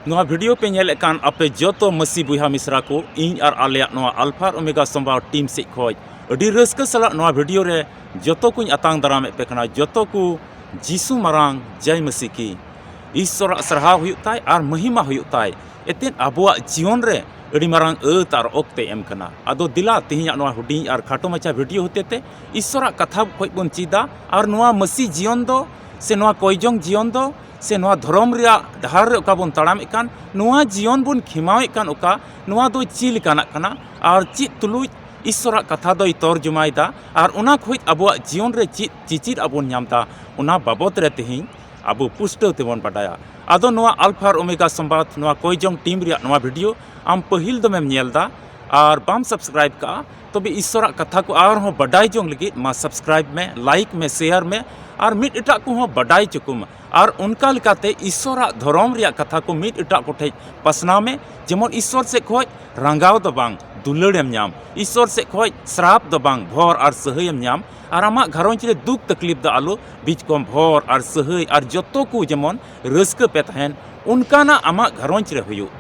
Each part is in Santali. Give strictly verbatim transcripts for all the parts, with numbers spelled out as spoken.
ᱱᱚᱣᱟ video ᱯᱮ ᱧᱮᱞᱮᱫ ᱠᱟᱱ ᱟᱯᱮ ᱡᱚᱛᱚ ᱢᱟᱹᱥᱤ ᱵᱚᱭᱦᱟ ᱢᱤᱥᱨᱟ ᱠᱚ, ᱤᱧ ᱟᱨ ᱟᱞᱮᱭᱟᱜ ᱱᱚᱣᱟ ᱟᱞᱯᱷᱟ ᱟᱨ ᱳᱢᱮᱜᱟ ᱥᱚᱢᱵᱟᱫ team ᱥᱮᱫ ᱠᱷᱚᱱ ᱟᱹᱰᱤ ᱨᱟᱹᱥᱠᱟᱹ ᱥᱟᱞᱟᱜ ᱱᱚᱣᱟ video ᱨᱮ ᱡᱚᱛᱚ ᱠᱚᱧ ᱟᱛᱟᱝ ᱫᱟᱨᱟᱢᱮᱫ ᱯᱮ ᱠᱟᱱᱟ᱾ ᱡᱚᱛᱚ ᱠᱚ ᱡᱤᱥᱩ ᱢᱟᱨᱟᱝ ᱡᱟᱭ ᱢᱟᱹᱥᱤ ᱠᱤ᱾ ᱤᱥᱥᱚᱨᱟᱜ ᱥᱟᱨᱦᱟᱣ ᱦᱩᱭᱩᱜ ᱛᱟᱭ ᱟᱨ ᱢᱟᱹᱦᱤᱢᱟ ᱦᱩᱭᱩᱜ ᱛᱟᱭ᱾ ᱮᱛᱮᱫ ᱟᱵᱚᱣᱟᱜ ᱡᱤᱭᱚᱱ ᱨᱮ ᱟᱹᱰᱤ ᱢᱟᱨᱟᱝ ᱟᱹᱛ ᱟᱨ ᱚᱠᱛᱮ ᱮᱢ ᱠᱟᱱᱟ᱾ ᱟᱫᱚ ᱫᱮᱞᱟ ᱛᱮᱦᱮᱧᱟᱜ ᱱᱚᱣᱟ ᱦᱩᱰᱤᱧ ᱟᱨ ᱠᱷᱟᱴᱚ ᱢᱟᱪᱷᱟ video ᱦᱚᱛᱮᱛᱮ ᱤᱥᱥᱚᱨᱟᱜ ᱠᱟᱛᱷᱟ ᱠᱷᱚᱱ ᱵᱚᱱ ᱪᱮᱫᱟ ᱟᱨ ᱱᱚᱣᱟ ᱢᱟᱹᱥᱤ ᱡᱤᱭᱚᱱ ᱫᱚ ᱥᱮ ᱱᱚᱣᱟ ᱠᱚᱭᱡᱚᱝ ᱡᱤᱭᱚᱱ ᱫᱚ ᱥᱮ ᱱᱚᱣᱟ ᱫᱷᱚᱨᱚᱢ ᱨᱮᱭᱟᱜ ᱰᱟᱦᱟᱨ ᱨᱮ ᱚᱠᱟ ᱵᱚᱱ ᱛᱟᱲᱟᱢᱮᱫ ᱠᱟᱱ, ᱱᱚᱣᱟ ᱡᱤᱭᱚᱱ ᱵᱚᱱ ᱠᱷᱮᱢᱟᱣᱮᱫ ᱠᱟᱱ ᱚᱠᱟ, ᱱᱚᱣᱟ ᱫᱚ ᱪᱮᱫ ᱞᱮᱠᱟᱱᱟᱜ ᱠᱟᱱᱟ ᱟᱨ ᱪᱮᱫ ᱛᱩᱞᱩᱡ ᱤᱥᱥᱚᱨᱟᱜ ᱠᱟᱛᱷᱟ ᱫᱚᱭ ᱛᱚᱨᱡᱚᱢᱟᱭᱮᱫᱟ ᱟᱨ ᱚᱱᱟ ᱠᱷᱚᱱ ᱟᱵᱚᱣᱟᱜ ᱡᱤᱭᱚᱱ ᱨᱮ ᱪᱮᱫ ᱪᱮᱪᱮᱫ ᱟᱵᱚᱱ ᱧᱟᱢ ᱮᱫᱟ, ᱚᱱᱟ ᱵᱟᱵᱚᱛ ᱨᱮ ᱛᱮᱦᱮᱧ ᱟᱵᱚ ᱯᱩᱥᱴᱟᱹᱣ ᱛᱮᱵᱚᱱ ᱵᱟᱰᱟᱭᱟ᱾ ᱟᱫᱚ ᱱᱚᱣᱟ ᱟᱞᱯᱷᱟ ᱟᱨ ᱳᱢᱮᱜᱟ ᱥᱚᱢᱵᱟᱫ, ᱱᱚᱣᱟ ᱠᱚᱭᱡᱚᱝ team ᱨᱮᱭᱟᱜ ᱱᱚᱣᱟ video ᱟᱢ ᱯᱟᱹᱦᱤᱞ ᱫᱚᱢᱮᱢ ᱧᱮᱞ ᱮᱫᱟ ᱟᱨ ᱵᱟᱢ subscribe ᱠᱟᱜᱼᱟ, ᱛᱚᱵᱮ ᱤᱥᱥᱚᱨᱟᱜ ᱠᱟᱛᱷᱟ ᱠᱚ ᱟᱨᱦᱚᱸ ᱵᱟᱰᱟᱭ ᱡᱚᱝ ᱞᱟᱹᱜᱤᱫ ᱢᱟ subscribe ᱢᱮ, like ᱢᱮ, share ᱢᱮ ᱟᱨ ᱢᱤᱫ ᱮᱴᱟᱜ ᱠᱚᱦᱚᱸ ᱵᱟᱰᱟᱭ ᱦᱚᱪᱚ ᱠᱚᱢ᱾ ᱟᱨ ᱚᱱᱠᱟ ᱞᱮᱠᱟᱛᱮ ᱤᱥᱥᱚᱨᱟᱜ ᱫᱷᱚᱨᱚᱢ ᱨᱮᱭᱟᱜ ᱠᱟᱛᱷᱟ ᱠᱚ ᱢᱤᱫ ᱮᱴᱟᱜ ᱠᱚᱴᱷᱮᱱ ᱯᱟᱥᱱᱟᱣ ᱢᱮ, ᱡᱮᱢᱚᱱ ᱤᱥᱥᱚᱨ ᱥᱮᱫ ᱠᱷᱚᱱ ᱨᱟᱸᱜᱟᱣ ᱫᱚ ᱵᱟᱝ, ᱫᱩᱞᱟᱹᱲᱮᱢ ᱧᱟᱢ, ᱤᱥᱥᱚᱨ ᱥᱮᱫ ᱠᱷᱚᱱ ᱥᱨᱟᱯ ᱫᱚ ᱵᱟᱝ, ᱵᱷᱚᱨ ᱟᱨ ᱥᱟᱹᱦᱟᱹᱭᱮᱢ ᱧᱟᱢ, ᱟᱨ ᱟᱢᱟᱜ ᱜᱷᱟᱨᱚᱸᱡᱽ ᱨᱮ ᱫᱩᱠ ᱛᱟᱠᱞᱤᱯ ᱫᱚ ᱟᱞᱚ, ᱵᱤᱪᱠᱚᱢ ᱵᱷᱚᱨ ᱟᱨ ᱥᱟᱹᱦᱟᱹᱭ ᱟᱨ ᱡᱚᱛᱚ ᱠᱚ ᱡᱮᱢᱚᱱ ᱨᱟᱹᱥᱠᱟᱹ ᱯᱮ ᱛᱟᱦᱮᱱ, ᱚᱱᱠᱟᱱᱟᱜ ᱟᱢᱟᱜ ᱜᱷᱟᱨᱚᱸᱡᱽ ᱨᱮ ᱦᱩᱭᱩᱜ᱾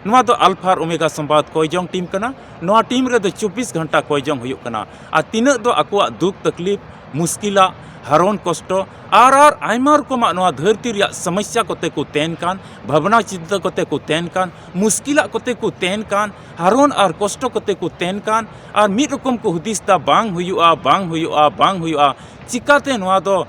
ᱱᱚᱣᱟ ᱫᱚ ᱟᱞᱯᱷᱟ ᱟᱨ ᱳᱢᱮᱜᱟ ᱥᱚᱢᱵᱟᱫ ᱠᱚᱭᱡᱚᱝ team ᱠᱟᱱᱟ᱾ ᱱᱚᱣᱟ team ᱨᱮᱫᱚ ᱪᱚᱵᱵᱤᱥ ᱜᱷᱚᱱᱴᱟ ᱠᱚᱭᱡᱚᱝ ᱦᱩᱭᱩᱜ ᱠᱟᱱᱟ᱾ ᱟᱨ ᱛᱤᱱᱟᱹᱜ ᱫᱚ ᱟᱠᱚᱣᱟᱜ ᱫᱩᱠ ᱛᱟᱠᱞᱤᱯ, ᱢᱩᱥᱠᱤᱞᱟᱜ, ᱦᱟᱨᱚᱱ ᱠᱚᱥᱴᱚ ᱟᱨ, ᱟᱨ ᱟᱭᱢᱟ ᱨᱚᱠᱚᱢᱟᱜ ᱱᱚᱣᱟ ᱫᱷᱟᱹᱨᱛᱤ ᱨᱮᱭᱟᱜ ᱥᱚᱢᱚᱥᱥᱟ ᱠᱚᱛᱮ ᱠᱚ ᱛᱮᱱ ᱠᱟᱱ, ᱵᱷᱟᱵᱽᱱᱟ ᱪᱤᱱᱛᱟᱹ ᱠᱚᱛᱮ ᱠᱚ ᱛᱮᱱ ᱠᱟᱱ, ᱢᱩᱥᱠᱤᱞᱟᱜ ᱠᱚᱛᱮ ᱠᱚ ᱛᱮᱱ ᱠᱟᱱ, ᱦᱟᱨᱚᱱ ᱟᱨ ᱠᱚᱥᱴᱚ ᱠᱚᱛᱮ ᱠᱚ ᱛᱮᱱ ᱠᱟᱱ, ᱟᱨ ᱢᱤᱫ ᱨᱚᱠᱚᱢ ᱠᱚ ᱦᱩᱫᱤᱥ ᱫᱟ, ᱵᱟᱝ ᱦᱩᱭᱩᱜᱼᱟ, ᱵᱟᱝ ᱦᱩᱭᱩᱜᱼᱟ, ᱵᱟᱝ ᱦᱩᱭᱩᱜᱼᱟ, ᱪᱤᱠᱟᱛᱮ ᱱᱚᱣᱟ ᱫᱚ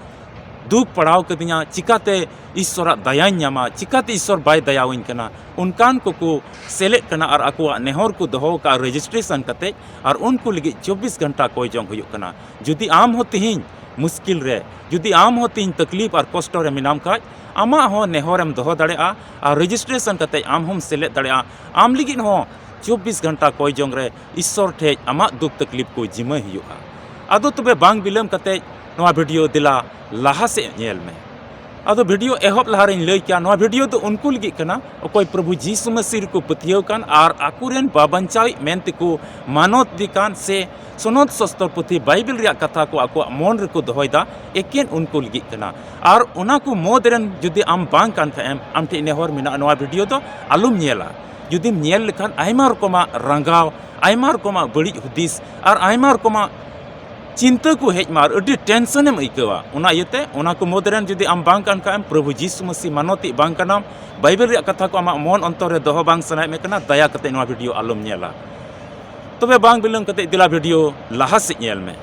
ᱫᱩᱠ ᱯᱟᱲᱟᱣ ᱠᱟᱹᱫᱤᱧᱟ, ᱪᱤᱠᱟᱛᱮ ᱤᱥᱥᱚᱨᱟᱜ ᱫᱟᱭᱟᱧ ᱧᱟᱢᱟ, ᱪᱤᱠᱟᱛᱮ ᱤᱥᱥᱚᱨ ᱵᱟᱭ ᱫᱟᱭᱟᱣᱟᱹᱧ ᱠᱟᱱᱟ, ᱚᱱᱠᱟᱱ ᱠᱚᱠᱚ ᱥᱮᱞᱮᱫ ᱠᱟᱱᱟ ᱟᱨ ᱟᱠᱚᱣᱟᱜ ᱱᱮᱦᱚᱨ ᱠᱚ ᱫᱚᱦᱚ ᱟᱠᱟᱫᱼᱟ registration ᱠᱟᱛᱮ, ᱟᱨ ᱩᱱᱠᱩ ᱞᱟᱹᱜᱤᱫ ᱪᱚᱵᱵᱤᱥ ᱜᱷᱚᱱᱴᱟ ᱠᱚᱭ ᱡᱚᱝ ᱦᱩᱭᱩᱜ ᱠᱟᱱᱟ᱾ ᱡᱩᱫᱤ ᱟᱢ ᱦᱚᱸ ᱛᱤᱦᱤᱧ ᱢᱩᱥᱠᱤᱞ ᱨᱮ, ᱡᱩᱫᱤ ᱟᱢ ᱦᱚᱸ ᱛᱤᱦᱤᱧ ᱛᱟᱠᱞᱤᱯ ᱟᱨ ᱠᱚᱥᱴᱚ ᱨᱮ ᱢᱮᱱᱟᱢ ᱠᱷᱟᱡ, ᱟᱢᱟᱜ ᱦᱚᱸ ᱱᱮᱦᱚᱨᱮᱢ ᱫᱚᱦᱚ ᱫᱟᱲᱮᱭᱟᱜᱼᱟ ᱟᱨ registration ᱠᱟᱛᱮ ᱟᱢ ᱦᱚᱸᱢ ᱥᱮᱞᱮᱫ ᱫᱟᱲᱮᱭᱟᱜᱼᱟ᱾ ᱟᱢ ᱞᱟᱹᱜᱤᱫ ᱦᱚᱸ ᱪᱚᱵᱵᱤᱥ ᱜᱷᱚᱱᱴᱟ ᱠᱚᱭ ᱡᱚᱝ ᱨᱮ ᱤᱥᱥᱚᱨ ᱴᱷᱮᱡ ᱟᱢᱟᱜ ᱫᱩᱠ ᱛᱟᱠᱞᱤᱯ ᱠᱚ ᱡᱤᱢᱟᱹᱭ ᱦᱩᱭᱩᱜᱼᱟ᱾ ᱟᱫᱚ ᱛᱚᱵᱮ ᱵᱟᱝ ᱵᱤᱞᱚᱢ ᱠᱟᱛᱮ ᱱᱚᱣᱟ video ᱫᱮᱞᱟ ᱞᱟᱦᱟ ᱥᱮᱫ ᱧᱮᱞ ᱢᱮ᱾ ᱟᱫᱚ video ᱮᱦᱚᱵ ᱞᱟᱦᱟ ᱨᱮᱧ ᱞᱟᱹᱭ ᱠᱮᱭᱟ, ᱱᱚᱣᱟ video ᱫᱚ ᱩᱱᱠᱩ ᱞᱟᱹᱜᱤᱫ ᱠᱟᱱᱟ, ᱚᱠᱚᱭ ᱯᱨᱚᱵᱷᱩ ᱡᱤᱥᱩ ᱢᱟᱹᱥᱤ ᱨᱮᱠᱚ ᱯᱟᱹᱛᱭᱟᱹᱣ ᱠᱟᱱ ᱟᱨ ᱟᱠᱚᱨᱮᱱ ᱵᱟᱵᱟᱧᱪᱟᱣᱤᱡ ᱢᱮᱱ ᱛᱮᱠᱚ ᱢᱟᱱᱚᱛ ᱫᱮ ᱠᱟᱱ ᱥᱮ ᱥᱚᱱᱚᱛ ᱥᱚᱥᱛᱚᱨ ᱯᱩᱛᱷᱤ ᱵᱟᱭᱵᱮᱞ ᱨᱮᱭᱟᱜ ᱠᱟᱛᱷᱟ ᱠᱚ ᱟᱠᱚᱣᱟᱜ ᱢᱚᱱ ᱨᱮᱠᱚ ᱫᱚᱦᱚᱭᱮᱫᱟ, ᱮᱠᱮᱱ ᱩᱱᱠᱩ ᱞᱟᱹᱜᱤᱫ ᱠᱟᱱᱟ᱾ ᱟᱨ ᱚᱱᱟ ᱠᱚ ᱢᱩᱫᱽ ᱨᱮᱱ ᱡᱩᱫᱤ ᱟᱢ ᱵᱟᱝ ᱠᱟᱱ ᱠᱷᱟᱡ ᱮᱢ, ᱟᱢ ᱴᱷᱮᱱ ᱱᱮᱦᱚᱨ ᱢᱮᱱᱟᱜᱼᱟ, ᱱᱚᱣᱟ video ᱫᱚ ᱟᱞᱚᱢ ᱧᱮᱞᱟ᱾ ᱡᱩᱫᱤᱢ ᱧᱮᱞ ᱞᱮᱠᱷᱟᱱ ᱟᱭᱢᱟ ᱨᱚᱠᱚᱢᱟᱜ ᱨᱟᱸᱜᱟᱣ, ᱟᱭᱢᱟ ᱨᱚᱠᱚᱢᱟᱜ ᱵᱟᱹᱲᱤᱡ ᱦᱩᱫᱤᱥ ᱟᱨ ᱟᱭᱢᱟ ᱨᱚᱠᱚᱢᱟᱜ ᱪᱤᱱᱛᱟᱹ ᱠᱚ ᱦᱮᱡ ᱢᱟ ᱟᱨ ᱟᱹᱰᱤ tension ᱮᱢ ᱟᱹᱭᱠᱟᱹᱣᱟ᱾ ᱚᱱᱟ ᱤᱭᱟᱹᱛᱮ ᱚᱱᱟ ᱠᱚ ᱢᱩᱫᱽ ᱨᱮᱱ ᱡᱩᱫᱤ ᱟᱢ ᱵᱟᱝ ᱠᱟᱱ ᱠᱷᱟᱡ ᱮᱢ, ᱯᱨᱚᱵᱷᱩ ᱡᱤᱥᱩ ᱢᱟᱹᱥᱤ ᱢᱟᱱᱚᱛᱤᱡ ᱵᱟᱝ ᱠᱟᱱᱟᱢ, ᱵᱟᱭᱵᱮᱞ ᱨᱮᱭᱟᱜ ᱠᱟᱛᱷᱟ ᱠᱚ ᱟᱢᱟᱜ ᱢᱚᱱ ᱚᱱᱛᱚᱨ ᱨᱮ ᱫᱚᱦᱚ ᱵᱟᱝ ᱥᱟᱱᱟᱭᱮᱫ ᱢᱮ ᱠᱟᱱᱟ, ᱫᱟᱭᱟ ᱠᱟᱛᱮ ᱱᱚᱣᱟ video ᱟᱞᱚᱢ ᱧᱮᱞᱟ᱾ ᱛᱚᱵᱮ ᱵᱟᱝ ᱵᱤᱞᱚᱢ ᱠᱟᱛᱮ ᱫᱮᱞᱟ video ᱞᱟᱦᱟ ᱥᱮᱫ ᱧᱮᱞ ᱢᱮ᱾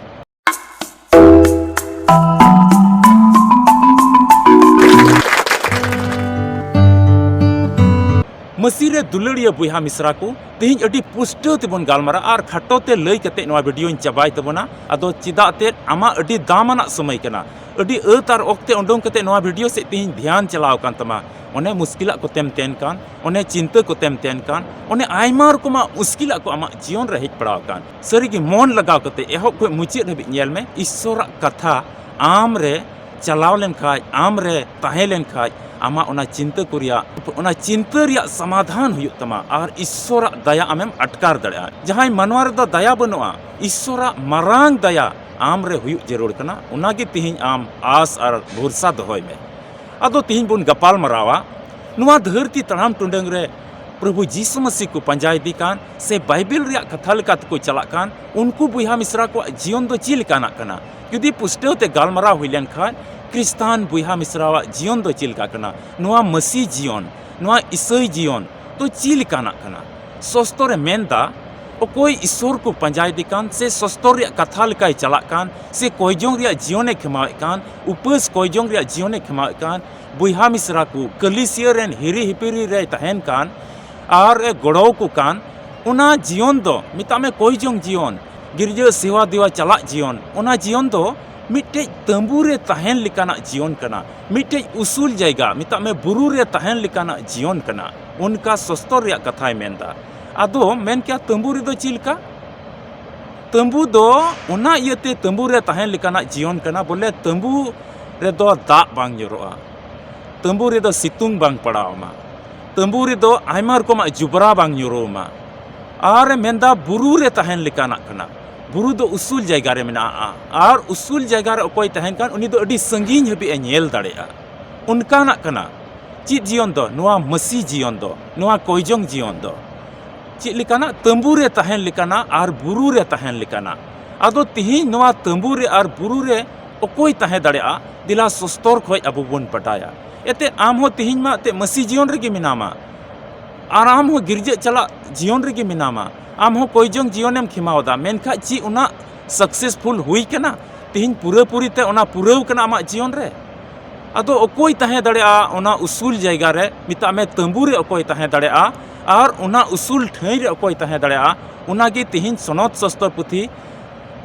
ᱢᱟᱹᱥᱤ ᱨᱮ ᱫᱩᱞᱟᱹᱲᱤᱭᱟᱹ ᱵᱚᱭᱦᱟ ᱢᱤᱥᱨᱟ ᱠᱚ, ᱛᱮᱦᱮᱧ ᱟᱹᱰᱤ ᱯᱩᱥᱴᱟᱹᱣ ᱛᱮᱵᱚᱱ ᱜᱟᱞᱢᱟᱨᱟᱜᱼᱟ ᱟᱨ ᱠᱷᱟᱴᱚ ᱛᱮ ᱞᱟᱹᱭ ᱠᱟᱛᱮ ᱱᱚᱣᱟ videoᱧ ᱪᱟᱵᱟᱭ ᱛᱟᱵᱚᱱᱟ᱾ ᱟᱫᱚ ᱪᱮᱫᱟᱜ ᱛᱮ ᱟᱢᱟᱜ ᱟᱹᱰᱤ ᱫᱟᱢᱟᱱᱟᱜ ᱥᱚᱢᱚᱭ ᱠᱟᱱᱟ, ᱟᱹᱰᱤ ᱟᱹᱛ ᱟᱨ ᱚᱠᱛᱮ ᱩᱰᱩᱝ ᱠᱟᱛᱮ ᱱᱚᱣᱟ video ᱥᱮᱫ ᱛᱮᱦᱮᱧ ᱫᱷᱮᱭᱟᱱ ᱪᱟᱞᱟᱣ ᱟᱠᱟᱱ ᱛᱟᱢᱟ᱾ ᱚᱱᱮ ᱢᱩᱥᱠᱤᱞᱟᱜ ᱠᱚᱛᱮᱢ ᱛᱮᱱ ᱠᱟᱱ, ᱚᱱᱮ ᱪᱤᱱᱛᱟᱹ ᱠᱚᱛᱮᱢ ᱛᱮᱱ ᱠᱟᱱ, ᱚᱱᱮ ᱟᱭᱢᱟ ᱨᱚᱠᱚᱢᱟᱜ ᱢᱩᱥᱠᱤᱞᱟᱜ ᱠᱚ ᱟᱢᱟᱜ ᱡᱤᱭᱚᱱ ᱨᱮ ᱦᱮᱡ ᱵᱟᱲᱟᱣ ᱟᱠᱟᱱ᱾ ᱥᱟᱹᱨᱤᱜᱮ ᱢᱚᱱ ᱞᱟᱜᱟᱣ ᱠᱟᱛᱮ ᱮᱦᱚᱵ ᱠᱷᱚᱱ ᱢᱩᱪᱟᱹᱫ ᱦᱟᱹᱵᱤᱡ ᱧᱮᱞ ᱢᱮ, ᱤᱥᱥᱚᱨᱟᱜ ᱠᱟᱛᱷᱟ ᱟᱢ ᱨᱮ ᱪᱟᱞᱟᱣ ᱞᱮᱱ ᱠᱷᱟᱡ, ᱟᱢ ᱨᱮ ᱛᱟᱦᱮᱸ ᱞᱮᱱ ᱠᱷᱟᱡ, ᱟᱢᱟᱜ ᱚᱱᱟ ᱪᱤᱱᱛᱟᱹ ᱠᱚ ᱨᱮᱭᱟᱜ, ᱚᱱᱟ ᱪᱤᱱᱛᱟᱹ ᱨᱮᱭᱟᱜ ᱥᱚᱢᱟᱫᱷᱟᱱ ᱦᱩᱭᱩᱜ ᱛᱟᱢᱟ ᱟᱨ ᱤᱥᱥᱚᱨᱟᱜ ᱫᱟᱭᱟ ᱟᱢᱮᱢ ᱟᱴᱠᱟᱨ ᱫᱟᱲᱮᱭᱟᱜᱼᱟ᱾ ᱡᱟᱦᱟᱸᱭ ᱢᱟᱱᱣᱟ ᱨᱮᱫᱚ ᱫᱟᱭᱟ ᱵᱟᱹᱱᱩᱜᱼᱟ, ᱤᱥᱥᱚᱨᱟᱜ ᱢᱟᱨᱟᱝ ᱫᱟᱭᱟ ᱟᱢ ᱨᱮ ᱦᱩᱭᱩᱜ ᱡᱟᱹᱨᱩᱲ ᱠᱟᱱᱟ᱾ ᱚᱱᱟᱜᱮ ᱛᱮᱦᱮᱧ ᱟᱢ ᱟᱥ ᱟᱨ ᱵᱷᱚᱨᱥᱟ ᱫᱚᱦᱚᱭ ᱢᱮ᱾ ᱟᱫᱚ ᱛᱮᱦᱮᱧ ᱵᱚᱱ ᱜᱟᱯᱟᱞ ᱢᱟᱨᱟᱣᱟ ᱱᱚᱣᱟ ᱫᱷᱟᱹᱨᱛᱤ ᱛᱟᱲᱟᱢ ᱴᱩᱰᱟᱹᱝ ᱨᱮ ᱯᱨᱚᱵᱷᱩ ᱡᱤᱥᱩ ᱢᱟᱹᱥᱤ ᱠᱚ ᱯᱟᱸᱡᱟ ᱤᱫᱤ ᱠᱟᱱ ᱥᱮ ᱵᱟᱭᱵᱮᱞ ᱨᱮᱭᱟᱜ ᱠᱟᱛᱷᱟ ᱞᱮᱠᱟ ᱛᱮᱠᱚ ᱪᱟᱞᱟᱜ ᱠᱟᱱ ᱩᱱᱠᱩ ᱵᱚᱭᱦᱟ ᱢᱤᱥᱨᱟ ᱠᱚᱣᱟᱜ ᱡᱤᱭᱚᱱ ᱫᱚ ᱪᱮᱫ ᱞᱮᱠᱟᱱᱟᱜ ᱠᱟᱱᱟ? ᱡᱩᱫᱤ ᱯᱩᱥᱴᱟᱹᱣ ᱛᱮ ᱜᱟᱞᱢᱟᱨᱟᱣ ᱦᱩᱭ ᱞᱮᱱ ᱠᱷᱟᱱ, ᱠᱷᱨᱤᱥᱴᱟᱱ ᱵᱚᱭᱦᱟ ᱢᱤᱥᱨᱟᱣᱟᱜ ᱡᱤᱭᱚᱱ ᱫᱚ ᱪᱮᱫ ᱞᱮᱠᱟ ᱠᱟᱱᱟ? ᱱᱚᱣᱟ ᱢᱟᱹᱥᱤ ᱡᱤᱭᱚᱱ, ᱱᱚᱣᱟ ᱤᱥᱟᱹᱭ ᱡᱤᱭᱚᱱ ᱫᱚ ᱪᱮᱫ ᱞᱮᱠᱟᱱᱟᱜ ᱠᱟᱱᱟ? ᱥᱚᱥᱛᱚᱨ ᱮ ᱢᱮᱱᱫᱟ, ᱚᱠᱚᱭ ᱤᱥᱥᱚᱨ ᱠᱚ ᱯᱟᱸᱡᱟ ᱤᱫᱤ ᱠᱟᱱ ᱥᱮ ᱥᱚᱥᱛᱚᱨ ᱨᱮᱭᱟᱜ ᱠᱟᱛᱷᱟ ᱞᱮᱠᱟᱭ ᱪᱟᱞᱟᱜ ᱠᱟᱱ ᱥᱮ ᱠᱚᱭᱡᱚᱝ ᱨᱮᱭᱟᱜ ᱡᱤᱭᱚᱱᱮ ᱠᱷᱮᱢᱟᱣᱮᱫ ᱠᱟᱱ, ᱩᱯᱟᱹᱥ ᱠᱚᱭᱡᱚᱝ ᱨᱮᱭᱟᱜ ᱡᱤᱭᱚᱱᱮ ᱠᱷᱮᱢᱟᱣᱮᱫ ᱠᱟᱱ, ᱵᱚᱭᱦᱟ ᱢᱤᱥᱨᱟ ᱠᱚ ᱠᱟᱹᱞᱤᱥᱤᱭᱟᱹ ᱨᱮᱱ ᱦᱤᱨᱤ ᱦᱤᱯᱤᱨᱤ ᱨᱮᱭ ᱛᱟᱦᱮᱱ ᱠᱟᱱ ᱟᱨ ᱮ ᱜᱚᱲᱚ ᱟᱠᱚ ᱠᱟᱱ, ᱚᱱᱟ ᱡᱤᱭᱚᱱ ᱫᱚ ᱢᱮᱛᱟᱜ ᱢᱮ ᱠᱚᱭᱡᱚᱝ ᱡᱤᱭᱚᱱ, ᱜᱤᱨᱡᱟᱹ ᱥᱮᱣᱟ ᱫᱮᱣᱟ ᱪᱟᱞᱟᱜ ᱡᱤᱭᱚᱱ, ᱚᱱᱟ ᱡᱤᱭᱚᱱ ᱫᱚ ᱢᱤᱫᱴᱮᱡ ᱛᱟᱹᱢᱵᱩ ᱨᱮ ᱛᱟᱦᱮᱱ ᱞᱮᱠᱟᱱᱟᱜ ᱡᱤᱭᱚᱱ ᱠᱟᱱᱟ, ᱢᱤᱫᱴᱮᱡ ᱩᱥᱩᱞ ᱡᱟᱭᱜᱟ, ᱢᱮᱛᱟᱜ ᱢᱮ ᱵᱩᱨᱩ ᱨᱮ ᱛᱟᱦᱮᱱ ᱞᱮᱠᱟᱱᱟᱜ ᱡᱤᱭᱚᱱ ᱠᱟᱱᱟ᱾ ᱚᱱᱠᱟ ᱥᱚᱥᱛᱚᱨ ᱨᱮᱭᱟᱜ ᱠᱟᱛᱷᱟᱭ ᱢᱮᱱᱫᱟ᱾ ᱟᱫᱚ ᱢᱮᱱ ᱠᱮᱭᱟ, ᱛᱟᱹᱢᱵᱩ ᱨᱮᱫᱚ ᱪᱮᱫ ᱞᱮᱠᱟ? ᱛᱟᱹᱢᱵᱩ ᱫᱚ ᱚᱱᱟ ᱤᱭᱟᱹᱛᱮ ᱛᱟᱹᱢᱵᱩ ᱨᱮ ᱛᱟᱦᱮᱱ ᱞᱮᱠᱟᱱᱟᱜ ᱡᱤᱭᱚᱱ ᱠᱟᱱᱟ, ᱵᱚᱞᱮ ᱛᱟᱹᱢᱵᱩ ᱨᱮᱫᱚ ᱫᱟᱜ ᱵᱟᱝ ᱧᱩᱨᱩᱜᱼᱟ, ᱛᱟᱹᱢᱵᱩ ᱨᱮᱫᱚ ᱥᱤᱛᱩᱝ ᱵᱟᱝ ᱯᱟᱲᱟᱣ ᱟᱢᱟ, ᱛᱟᱹᱢᱵᱩ ᱨᱮᱫᱚ ᱟᱭᱢᱟ ᱨᱚᱠᱚᱢᱟᱜ ᱡᱚᱵᱽᱨᱟ ᱵᱟᱝ ᱧᱩᱨᱩ ᱟᱢᱟ᱾ ᱟᱨ ᱮ ᱢᱮᱱᱫᱟ ᱵᱩᱨᱩ ᱨᱮ ᱛᱟᱦᱮᱱ ᱞᱮᱠᱟᱱᱟᱜ ᱠᱟᱱᱟ᱾ ᱵᱩᱨᱩ ᱫᱚ ᱩᱥᱩᱞ ᱡᱟᱭᱜᱟ ᱨᱮ ᱢᱮᱱᱟᱜᱼᱟ, ᱟᱨ ᱩᱥᱩᱞ ᱡᱟᱭᱜᱟ ᱨᱮ ᱚᱠᱚᱭ ᱛᱟᱦᱮᱱ ᱠᱟᱱ ᱩᱱᱤ ᱫᱚ ᱟᱹᱰᱤ ᱥᱟᱺᱜᱤᱧ ᱦᱟᱹᱵᱤᱡ ᱮ ᱧᱮᱞ ᱫᱟᱲᱮᱭᱟᱜᱼᱟ᱾ ᱚᱱᱠᱟᱱᱟᱜ ᱠᱟᱱᱟ᱾ ᱪᱮᱫ ᱡᱤᱭᱚᱱ ᱫᱚ? ᱱᱚᱣᱟ ᱢᱟᱹᱥᱤ ᱡᱤᱭᱚᱱ ᱫᱚ, ᱱᱚᱣᱟ ᱠᱚᱭᱡᱚᱝ ᱡᱤᱭᱚᱱ ᱫᱚ᱾ ᱪᱮᱫ ᱞᱮᱠᱟᱱᱟᱜ? ᱛᱟᱹᱢᱵᱩ ᱨᱮ ᱛᱟᱦᱮᱱ ᱞᱮᱠᱟᱱᱟᱜ ᱟᱨ ᱵᱩᱨᱩ ᱨᱮ ᱛᱟᱦᱮᱱ ᱞᱮᱠᱟᱱᱟᱜ᱾ ᱟᱫᱚ ᱛᱤᱦᱤᱧ ᱱᱚᱣᱟ ᱛᱟᱹᱢᱵᱩ ᱨᱮ ᱟᱨ ᱵᱩᱨᱩ ᱨᱮ ᱚᱠᱚᱭ ᱛᱟᱦᱮᱸ ᱫᱟᱲᱮᱭᱟᱜᱼᱟ? ᱫᱮᱞᱟ ᱥᱚᱥᱛᱚᱨ ᱠᱷᱚᱡ ᱟᱵᱚ ᱵᱚᱱ ᱵᱟᱰᱟᱭᱟ᱾ ᱮᱱᱛᱮ ᱟᱢ ᱦᱚᱸ ᱛᱤᱦᱤᱧ ᱢᱟ ᱮᱱᱛᱮ ᱢᱟᱹᱥᱤ ᱡᱤᱭᱚᱱ ᱨᱮᱜᱮ ᱢᱮᱱᱟᱢᱟ, ᱟᱨ ᱟᱢ ᱦᱚᱸ ᱜᱤᱨᱡᱟᱹ ᱪᱟᱞᱟᱜ ᱡᱤᱭᱚᱱ ᱨᱮᱜᱮ ᱢᱮᱱᱟᱢᱟ, ᱟᱢ ᱦᱚᱸ ᱠᱚᱭᱡᱚᱝ ᱡᱤᱭᱚᱱᱮᱢ ᱠᱷᱮᱢᱟᱣ ᱮᱫᱟ, ᱢᱮᱱᱠᱷᱟᱡ ᱪᱮᱫ ᱚᱱᱟ ᱥᱟᱠᱥᱮᱥᱯᱷᱩᱞ ᱦᱩᱭ ᱠᱟᱱᱟ? ᱛᱤᱦᱤᱧ ᱯᱩᱨᱟᱹᱯᱩᱨᱤ ᱛᱮ ᱚᱱᱟ ᱯᱩᱨᱟᱹᱣ ᱠᱟᱱᱟ ᱟᱢᱟᱜ ᱡᱤᱭᱚᱱ ᱨᱮ? ᱟᱫᱚ ᱚᱠᱚᱭ ᱛᱟᱦᱮᱸ ᱫᱟᱲᱮᱭᱟᱜᱼᱟ ᱚᱱᱟ ᱩᱥᱩᱞ ᱡᱟᱭᱜᱟ ᱨᱮ? ᱢᱮᱛᱟᱜ ᱢᱮ ᱛᱟᱹᱢᱵᱩ ᱨᱮ ᱚᱠᱚᱭ ᱛᱟᱦᱮᱸ ᱫᱟᱲᱮᱭᱟᱜᱼᱟ? ᱟᱨ ᱚᱱᱟ ᱩᱥᱩᱞ ᱴᱷᱟᱹᱭ ᱨᱮ ᱚᱠᱚᱭ ᱛᱟᱦᱮᱸ ᱫᱟᱲᱮᱭᱟᱜᱼᱟ? ᱚᱱᱟᱜᱮ ᱛᱤᱦᱤᱧ ᱥᱚᱱᱚᱛ ᱥᱟᱥᱛᱚᱨ ᱯᱩᱛᱷᱤ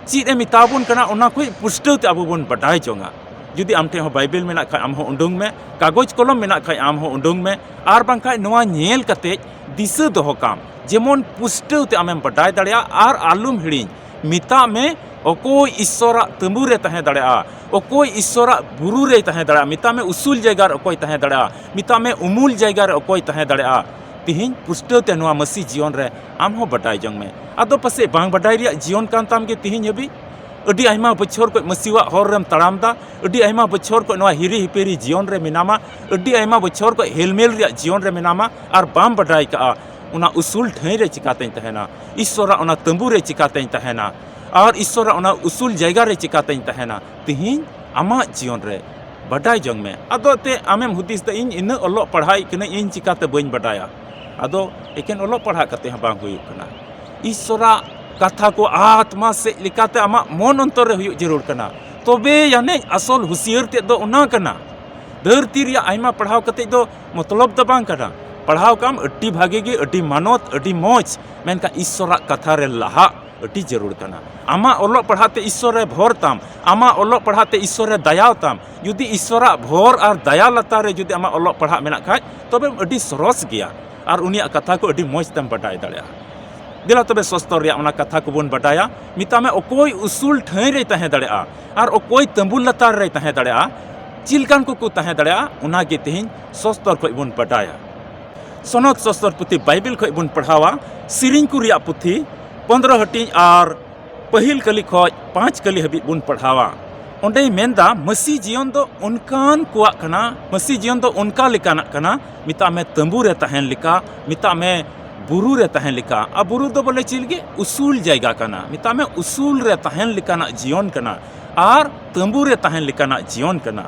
ᱪᱮᱫ ᱮ ᱢᱮᱛᱟ ᱵᱚᱱ ᱠᱟᱱᱟ, ᱚᱱᱟ ᱠᱚ ᱯᱩᱥᱴᱟᱹᱣ ᱛᱮ ᱟᱵᱚ ᱵᱚᱱ ᱵᱟᱰᱟᱭ ᱡᱚᱝᱟ᱾ ᱡᱩᱫᱤ ᱟᱢ ᱴᱷᱮᱱ ᱦᱚᱸ ᱵᱟᱭᱵᱮᱞ ᱢᱮᱱᱟᱜ ᱠᱷᱟᱡ, ᱟᱢ ᱦᱚᱸ ᱩᱰᱩᱝ ᱢᱮ, ᱠᱟᱜᱚᱡᱽ ᱠᱚᱞᱚᱢ ᱢᱮᱱᱟᱜ ᱠᱷᱟᱡ, ᱟᱢ ᱦᱚᱸ ᱩᱰᱩᱝ ᱢᱮ, ᱟᱨ ᱵᱟᱝᱠᱷᱟᱡ ᱱᱚᱣᱟ ᱧᱮᱞ ᱠᱟᱛᱮ ᱫᱤᱥᱟᱹ ᱫᱚᱦᱚ ᱠᱟᱢ, ᱡᱮᱢᱚᱱ ᱯᱩᱥᱴᱟᱹᱣ ᱛᱮ ᱟᱢᱮᱢ ᱵᱟᱰᱟᱭ ᱫᱟᱲᱮᱭᱟᱜᱼᱟ᱾ ᱟᱨ ᱟᱞᱚᱢ ᱦᱤᱲᱤᱧ, ᱢᱮᱛᱟᱜ ᱢᱮ, ᱚᱠᱚᱭ ᱤᱥᱥᱚᱨᱟᱜ ᱛᱟᱹᱢᱵᱩ ᱨᱮ ᱛᱟᱦᱮᱸ ᱫᱟᱲᱮᱭᱟᱜᱼᱟ, ᱚᱠᱚᱭ ᱤᱥᱥᱚᱨᱟᱜ ᱵᱩᱨᱩ ᱨᱮᱭ ᱛᱟᱦᱮᱸ ᱫᱟᱲᱮᱭᱟᱜᱼᱟ, ᱢᱮᱛᱟᱜ ᱢᱮ, ᱩᱥᱩᱞ ᱡᱟᱭᱜᱟ ᱨᱮ ᱚᱠᱚᱭ ᱛᱟᱦᱮᱸ ᱫᱟᱲᱮᱭᱟᱜᱼᱟ, ᱢᱮᱛᱟᱜ ᱢᱮ, ᱩᱢᱩᱞ ᱡᱟᱭᱜᱟ ᱨᱮ ᱚᱠᱚᱭ ᱛᱟᱦᱮᱸ ᱫᱟᱲᱮᱭᱟᱜᱼᱟ᱾ ᱛᱤᱦᱤᱧ ᱯᱩᱥᱴᱟᱹᱣ ᱛᱮ ᱱᱚᱣᱟ ᱢᱟᱹᱥᱤ ᱡᱤᱭᱚᱱ ᱨᱮ ᱟᱢ ᱦᱚᱸ ᱵᱟᱰᱟᱭ ᱡᱚᱝ ᱢᱮ᱾ ᱟᱫᱚ ᱯᱟᱥᱮᱡ ᱵᱟᱝ ᱵᱟᱰᱟᱭ ᱨᱮᱭᱟᱜ ᱡᱤᱭᱚᱱ ᱠᱟᱱ ᱛᱟᱢ ᱜᱮ ᱛᱤᱦᱤᱧ ᱦᱟᱹᱵᱤᱡ᱾ ᱟᱹᱰᱤ ᱟᱭᱢᱟ ᱵᱚᱪᱷᱚᱨ ᱠᱷᱚᱱ ᱢᱟᱹᱥᱤᱣᱟᱜ ᱦᱚᱨ ᱨᱮᱢ ᱛᱟᱲᱟᱢ ᱫᱟ, ᱟᱹᱰᱤ ᱟᱭᱢᱟ ᱵᱚᱪᱷᱚᱨ ᱠᱷᱚᱱ ᱱᱚᱣᱟ ᱦᱤᱨᱤ ᱦᱤᱯᱤᱨᱤ ᱡᱤᱭᱚᱱ ᱨᱮ ᱢᱮᱱᱟᱢᱟ, ᱟᱹᱰᱤ ᱟᱭᱢᱟ ᱵᱚᱪᱷᱚᱨ ᱠᱷᱚᱱ ᱦᱮᱞᱢᱮᱞ ᱨᱮᱭᱟᱜ ᱡᱤᱭᱚᱱ ᱨᱮ ᱢᱮᱱᱟᱢᱟ, ᱟᱨ ᱵᱟᱢ ᱵᱟᱰᱟᱭ ᱠᱟᱜᱼᱟ ᱚᱱᱟ ᱩᱥᱩᱞ ᱴᱷᱟᱹᱭ ᱨᱮ ᱪᱤᱠᱟᱛᱮᱧ ᱛᱟᱦᱮᱱᱟ, ᱤᱥᱥᱚᱨᱟᱜ ᱚᱱᱟ ᱛᱟᱹᱢᱵᱩ ᱨᱮ ᱪᱤᱠᱟᱛᱮᱧ ᱛᱟᱦᱮᱱᱟ, ᱟᱨ ᱤᱥᱥᱚᱨᱟᱜ ᱚᱱᱟ ᱩᱥᱩᱞ ᱡᱟᱭᱜᱟ ᱨᱮ ᱪᱤᱠᱟᱛᱮᱧ ᱛᱟᱦᱮᱱᱟ᱾ ᱛᱤᱦᱤᱧ ᱟᱢᱟᱜ ᱡᱤᱭᱚᱱ ᱨᱮ ᱵᱟᱰᱟᱭ ᱡᱚᱝ ᱢᱮ᱾ ᱟᱫᱚ ᱮᱱᱛᱮ ᱟᱢᱮᱢ ᱦᱩᱫᱤᱥ ᱫᱟ, "ᱤᱧ ᱤᱱᱟᱹᱜ ᱚᱞᱚᱜ ᱯᱟᱲᱦᱟᱣᱤᱡ ᱠᱟᱹᱱᱟᱹᱧ, ᱤᱧ ᱪᱤᱠᱟᱛᱮ ᱵᱟᱹᱧ ᱵᱟᱰᱟᱭᱟ?" ᱟᱫᱚ ᱮᱠᱮᱱ ᱚᱞᱚᱜ ᱯᱟᱲᱦᱟᱜ ᱠᱟᱛᱮ ᱦᱚᱸ ᱵᱟᱝ ᱦᱩᱭᱩᱜ ᱠᱟᱱᱟ᱾ ᱤᱥᱥᱚᱨᱟᱜ ᱠᱟᱛᱷᱟ ᱠᱚ ᱟᱛᱢᱟ ᱥᱮᱫ ᱞᱮᱠᱟᱛᱮ ᱟᱢᱟᱜ ᱢᱚᱱ ᱚᱱᱛᱚᱨ ᱨᱮ ᱦᱩᱭᱩᱜ ᱡᱟᱹᱨᱩᱲ ᱠᱟᱱᱟ᱾ ᱛᱚᱵᱮ ᱟᱹᱱᱤᱡ ᱟᱥᱚᱞ ᱦᱩᱥᱤᱭᱟᱹᱨ ᱛᱮᱫ ᱫᱚ ᱚᱱᱟ ᱠᱟᱱᱟ᱾ ᱫᱷᱟᱹᱨᱛᱤ ᱨᱮᱭᱟᱜ ᱟᱭᱢᱟ ᱯᱟᱲᱦᱟᱣ ᱠᱟᱛᱮ ᱫᱚ ᱢᱚᱛᱞᱚᱵ ᱫᱚ ᱵᱟᱝ ᱠᱟᱱᱟ᱾ ᱯᱟᱲᱦᱟᱣ ᱠᱟᱜ ᱟᱢ ᱟᱹᱰᱤ ᱵᱷᱟᱜᱮ ᱜᱮ, ᱟᱹᱰᱤ ᱢᱟᱱᱚᱛ, ᱟᱹᱰᱤ ᱢᱚᱡᱽ, ᱢᱮᱱᱠᱷᱟᱱ ᱤᱥᱥᱚᱨᱟᱜ ᱠᱟᱛᱷᱟ ᱨᱮ ᱞᱟᱦᱟᱜ ᱟᱹᱰᱤ ᱡᱟᱹᱨᱩᱲ ᱠᱟᱱᱟ᱾ ᱟᱢᱟᱜ ᱚᱞᱚᱜ ᱯᱟᱲᱦᱟᱜ ᱛᱮ ᱤᱥᱥᱚᱨᱮ ᱵᱷᱚᱨ ᱛᱟᱢ, ᱟᱢᱟᱜ ᱚᱞᱚᱜ ᱯᱟᱲᱦᱟᱜ ᱛᱮ ᱤᱥᱥᱚᱨᱮ ᱫᱟᱭᱟᱣ ᱛᱟᱢ᱾ ᱡᱩᱫᱤ ᱤᱥᱥᱚᱨᱟᱜ ᱵᱷᱚᱨ ᱟᱨ ᱫᱟᱭᱟ ᱞᱟᱛᱟᱨ ᱨᱮ ᱡᱩᱫᱤ ᱟᱢᱟᱜ ᱚᱞᱚᱜ ᱯᱟᱲᱦᱟᱜ ᱢᱮᱱᱟᱜ ᱠᱷᱟᱡ, ᱛᱚᱵᱮ ᱟᱹᱰᱤ ᱥᱚᱨᱚᱥ ᱜᱮᱭᱟ ᱟᱨ ᱩᱱᱤᱭᱟᱜ ᱠᱟᱛᱷᱟ ᱠᱚ ᱟᱹᱰᱤ ᱢᱚᱡᱽ ᱛᱮᱢ ᱵᱟᱰᱟᱭ ᱫᱟᱲᱮᱭᱟᱜᱼᱟ᱾ ᱫᱮᱞᱟ ᱛᱚᱵᱮ ᱥᱚᱥᱛᱚᱨ ᱨᱮᱭᱟᱜ ᱚᱱᱟ ᱠᱟᱛᱷᱟ ᱠᱚᱵᱚᱱ ᱵᱟᱰᱟᱭᱟ᱾ ᱢᱮᱛᱟᱜ ᱢᱮ, ᱚᱠᱚᱭ ᱩᱥᱩᱞ ᱴᱷᱟᱹᱭ ᱨᱮᱭ ᱛᱟᱦᱮᱸ ᱫᱟᱲᱮᱭᱟᱜᱼᱟ ᱟᱨ ᱚᱠᱚᱭ ᱛᱟᱹᱢᱵᱩ ᱞᱟᱛᱟᱨ ᱨᱮᱭ ᱛᱟᱦᱮᱸ ᱫᱟᱲᱮᱭᱟᱜᱼᱟ? ᱪᱮᱫ ᱞᱮᱠᱟᱱ ᱠᱚᱠᱚ ᱛᱟᱦᱮᱸ ᱫᱟᱲᱮᱭᱟᱜᱼᱟ, ᱚᱱᱟ ᱜᱮ ᱛᱮᱦᱮᱧ ᱥᱚᱥᱛᱚᱨ ᱠᱷᱚᱱ ᱵᱚᱱ ᱵᱟᱰᱟᱭᱟ᱾ ᱥᱚᱱᱚᱛ ᱥᱚᱥᱛᱚᱨ ᱯᱩᱛᱷᱤ ᱵᱟᱭᱵᱮᱞ ᱠᱷᱚᱱ ᱵᱚᱱ ᱯᱟᱲᱦᱟᱣᱟ, ᱥᱮᱨᱮᱧ ᱠᱚ ᱨᱮᱭᱟᱜ ᱯᱩᱛᱷᱤ ᱯᱚᱱᱫᱽᱨᱚ ᱦᱟᱹᱴᱤᱧ ᱟᱨ ᱯᱟᱹᱦᱤᱞ ᱠᱟᱹᱞᱤ ᱠᱷᱚᱱ ᱯᱟᱸᱪ ᱠᱟᱹᱞᱤ ᱦᱟᱹᱵᱤᱡ ᱵᱚᱱ ᱯᱟᱲᱦᱟᱣᱟ᱾ ᱚᱸᱰᱮᱭ ᱢᱮᱱᱫᱟ, ᱢᱟᱹᱥᱤ ᱡᱤᱭᱚᱱ ᱫᱚ ᱚᱱᱠᱟᱱ ᱠᱚᱣᱟᱜ ᱠᱟᱱᱟ, ᱢᱟᱹᱥᱤ ᱡᱤᱭᱚᱱ ᱫᱚ ᱚᱱᱠᱟ ᱞᱮᱠᱟᱱᱟᱜ ᱠᱟᱱᱟ, ᱢᱮᱛᱟᱜ ᱢᱮ ᱛᱟᱹᱢᱵᱩ ᱨᱮ ᱛᱟᱦᱮᱱ ᱞᱮᱠᱟ, ᱢᱮᱛᱟᱜ ᱢᱮ ᱵᱩᱨᱩ ᱨᱮ ᱛᱟᱦᱮᱱ ᱞᱮᱠᱟ᱾ ᱟᱨ ᱵᱩᱨᱩ ᱫᱚ ᱵᱚᱞᱮ ᱪᱮᱫ ᱞᱟᱹᱜᱤᱫ? ᱩᱥᱩᱞ ᱡᱟᱭᱜᱟ ᱠᱟᱱᱟ, ᱢᱮᱛᱟᱜ ᱢᱮ ᱩᱥᱩᱞ ᱨᱮ ᱛᱟᱦᱮᱱ ᱞᱮᱠᱟᱱᱟᱜ ᱡᱤᱭᱚᱱ ᱠᱟᱱᱟ ᱟᱨ ᱛᱟᱹᱢᱵᱩ ᱨᱮ ᱛᱟᱦᱮᱱ ᱞᱮᱠᱟᱱᱟᱜ ᱡᱤᱭᱚᱱ ᱠᱟᱱᱟ᱾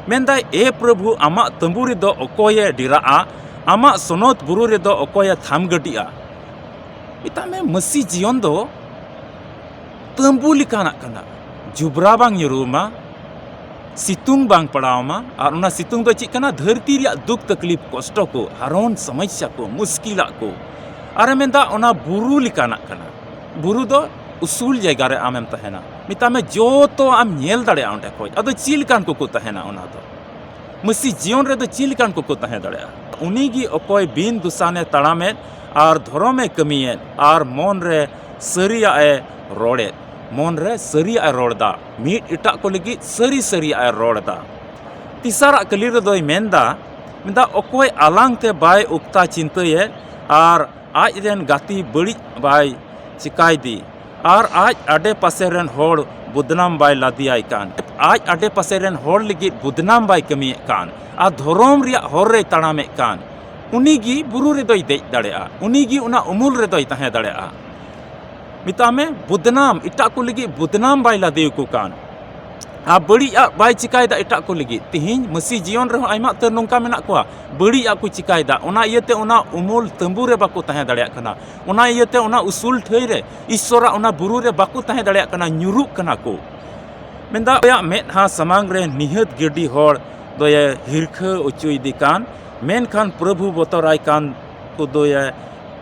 ᱢᱮᱱᱫᱟᱭ, ᱮ ᱯᱨᱚᱵᱷᱩ, ᱟᱢᱟᱜ ᱛᱟᱹᱢᱵᱩ ᱨᱮᱫᱚ ᱚᱠᱚᱭᱮ ᱰᱮᱨᱟᱜᱼᱟ? ᱟᱢᱟᱜ ᱥᱚᱱᱚᱛ ᱵᱩᱨᱩ ᱨᱮᱫᱚ ᱚᱠᱚᱭᱮ ᱛᱷᱟᱢ ᱜᱟᱹᱰᱤᱜᱼᱟ? ᱢᱮᱛᱟᱜ ᱢᱮ, ᱢᱟᱹᱥᱤ ᱡᱤᱭᱚᱱ ᱫᱚ ᱛᱟᱹᱢᱵᱩ ᱞᱮᱠᱟᱱᱟᱜ ᱠᱟᱱᱟ᱾ ᱡᱩᱵᱽᱨᱟ ᱵᱟᱝ ᱧᱩᱨᱩ ᱟᱢᱟ, ᱥᱤᱛᱩᱝ ᱵᱟᱝ ᱯᱟᱲᱟᱣ ᱟᱢᱟ᱾ ᱟᱨ ᱚᱱᱟ ᱥᱤᱛᱩᱝ ᱫᱚ ᱪᱮᱫ ᱠᱟᱱᱟ? ᱫᱷᱟᱹᱨᱛᱤ ᱨᱮᱭᱟᱜ ᱫᱩᱠ ᱛᱟᱠᱞᱤᱯ, ᱠᱚᱥᱴᱚ ᱠᱚ, ᱦᱟᱨᱚᱱ, ᱥᱚᱢᱚᱥᱥᱟ ᱠᱚ, ᱢᱩᱥᱠᱤᱞᱟᱜ ᱠᱚ᱾ ᱟᱨᱮ ᱢᱮᱱᱫᱟ, ᱚᱱᱟ ᱵᱩᱨᱩ ᱞᱮᱠᱟᱱᱟᱜ ᱠᱟᱱᱟ᱾ ᱵᱩᱨᱩ ᱫᱚ ᱩᱥᱩᱞ ᱡᱟᱭᱜᱟ ᱨᱮ ᱟᱢᱮᱢ ᱛᱟᱦᱮᱱᱟ᱾ ᱢᱮᱛᱟᱜ ᱢᱮ, ᱡᱚᱛᱚ ᱟᱢ ᱧᱮᱞ ᱫᱟᱲᱮᱭᱟᱜᱼᱟ ᱚᱸᱰᱮ ᱠᱷᱚᱡ᱾ ᱟᱫᱚ ᱪᱮᱫ ᱞᱮᱠᱟᱱ ᱠᱚᱠᱚ ᱛᱟᱦᱮᱱᱟ ᱚᱱᱟ ᱫᱚ? ᱢᱟᱹᱥᱤ ᱡᱤᱭᱚᱱ ᱨᱮᱫᱚ ᱪᱮᱫ ᱞᱮᱠᱟᱱ ᱠᱚᱠᱚ ᱛᱟᱦᱮᱸ ᱫᱟᱲᱮᱭᱟᱜᱼᱟ? ᱩᱱᱤ ᱜᱮ ᱚᱠᱚᱭ ᱵᱤᱱ ᱫᱩᱥᱟᱱᱮ ᱛᱟᱲᱟᱢᱮᱫ ᱟᱨ ᱫᱷᱚᱨᱚᱢᱮ ᱠᱟᱹᱢᱤᱭᱮᱫ ᱟᱨ ᱢᱚᱱ ᱨᱮ ᱥᱟᱹᱨᱤᱭᱟᱜ ᱮ ᱨᱚᱲᱮᱫ, ᱢᱚᱱ ᱨᱮ ᱥᱟᱹᱨᱤᱭᱟᱜ ᱮ ᱨᱚᱲ ᱮᱫᱟ, ᱢᱤᱫ ᱮᱴᱟᱜ ᱠᱚ ᱞᱟᱹᱜᱤᱫ ᱥᱟᱹᱨᱤ ᱥᱟᱹᱨᱤᱭᱟᱜ ᱮ ᱨᱚᱲ ᱮᱫᱟ᱾ ᱛᱮᱥᱟᱨᱟᱜ ᱠᱟᱹᱞᱤ ᱨᱮᱫᱚᱭ ᱢᱮᱱᱫᱟ, ᱢᱮᱱᱫᱟ, ᱚᱠᱚᱭ ᱟᱞᱟᱝ ᱛᱮ ᱵᱟᱭ ᱩᱠᱛᱟ ᱪᱤᱱᱛᱟᱹᱭᱮᱫ ᱟᱨ ᱟᱡ ᱨᱮᱱ ᱜᱟᱛᱮ ᱵᱟᱹᱲᱤᱡ ᱵᱟᱭ ᱪᱤᱠᱟᱭᱫᱤ ᱟᱨ ᱟᱡ ᱟᱰᱮ ᱯᱟᱥᱮ ᱨᱮᱱ ᱦᱚᱲ ᱵᱚᱫᱱᱟᱢ ᱵᱟᱭ ᱞᱟᱫᱮᱭᱟᱭ ᱠᱟᱱ, ᱟᱡ ᱟᱰᱮ ᱯᱟᱥᱮ ᱨᱮᱱ ᱦᱚᱲ ᱞᱟᱹᱜᱤᱫ ᱵᱚᱫᱱᱟᱢ ᱵᱟᱭ ᱠᱟᱹᱢᱤᱭᱮᱫ ᱠᱟᱱ, ᱟᱨ ᱫᱷᱚᱨᱚᱢ ᱨᱮᱭᱟᱜ ᱦᱚᱨ ᱨᱮᱭ ᱛᱟᱲᱟᱢᱮᱫ ᱠᱟᱱ, ᱩᱱᱤ ᱜᱮ ᱵᱩᱨᱩ ᱨᱮᱫᱚᱭ ᱫᱮᱡ ᱫᱟᱲᱮᱭᱟᱜᱼᱟ, ᱩᱱᱤ ᱜᱮ ᱚᱱᱟ ᱩᱢᱩᱞ ᱨᱮᱫᱚᱭ ᱛᱟᱦᱮᱸ ᱫᱟᱲᱮᱭᱟᱜᱼᱟ᱾ ᱢᱮᱛᱟᱜ ᱢᱮ, ᱵᱚᱫᱱᱟᱢ, ᱮᱴᱟᱜ ᱠᱚ ᱞᱟᱹᱜᱤᱫ ᱵᱚᱫᱱᱟᱢ ᱵᱟᱭ ᱞᱟᱫᱮ ᱟᱠᱚ ᱠᱟᱱ᱾ ᱟᱨ ᱵᱟᱹᱲᱤᱡ ᱟᱜ ᱵᱟᱭ ᱪᱤᱠᱟᱭᱮᱫᱟ ᱮᱴᱟᱜ ᱠᱚ ᱞᱟᱹᱜᱤᱫ᱾ ᱛᱮᱦᱮᱧ ᱢᱟᱹᱥᱤ ᱡᱤᱭᱚᱱ ᱨᱮᱦᱚᱸ ᱟᱭᱢᱟ ᱩᱛᱟᱹᱨ ᱱᱚᱝᱠᱟ ᱢᱮᱱᱟᱜ ᱠᱚᱣᱟ, ᱵᱟᱹᱲᱤᱡ ᱟᱜ ᱠᱚ ᱪᱤᱠᱟᱭᱮᱫᱟ᱾ ᱚᱱᱟ ᱤᱭᱟᱹᱛᱮ ᱚᱱᱟ ᱩᱢᱩᱞ ᱛᱟᱹᱢᱵᱩ ᱨᱮ ᱵᱟᱠᱚ ᱛᱟᱦᱮᱸ ᱫᱟᱲᱮᱭᱟᱜ ᱠᱟᱱᱟ᱾ ᱚᱱᱟ ᱤᱭᱟᱹᱛᱮ ᱚᱱᱟ ᱩᱥᱩᱞ ᱴᱷᱟᱹᱭ ᱨᱮ, ᱤᱥᱥᱚᱨᱟᱜ ᱚᱱᱟ ᱵᱩᱨᱩ ᱨᱮ ᱵᱟᱠᱚ ᱛᱟᱦᱮᱸ ᱫᱟᱲᱮᱭᱟᱜ ᱠᱟᱱᱟ, ᱧᱩᱨᱩᱜ ᱠᱟᱱᱟ ᱠᱚ᱾ ᱢᱮᱱᱫᱟ, ᱚᱠᱚᱭᱟᱜ ᱢᱮᱫᱦᱟ ᱥᱟᱢᱟᱝ ᱨᱮ ᱱᱤᱦᱟᱹᱛ ᱜᱟᱹᱰᱤ ᱦᱚᱲ ᱫᱚᱭᱮ ᱦᱤᱨᱠᱷᱟᱹ ᱚᱪᱚᱭᱮᱫᱮ ᱠᱟᱱ, ᱢᱮᱱᱠᱷᱟᱱ ᱯᱨᱚᱵᱷᱩ ᱵᱚᱛᱚᱨᱟᱭ ᱠᱟᱱ ᱠᱚᱫᱚᱭᱮ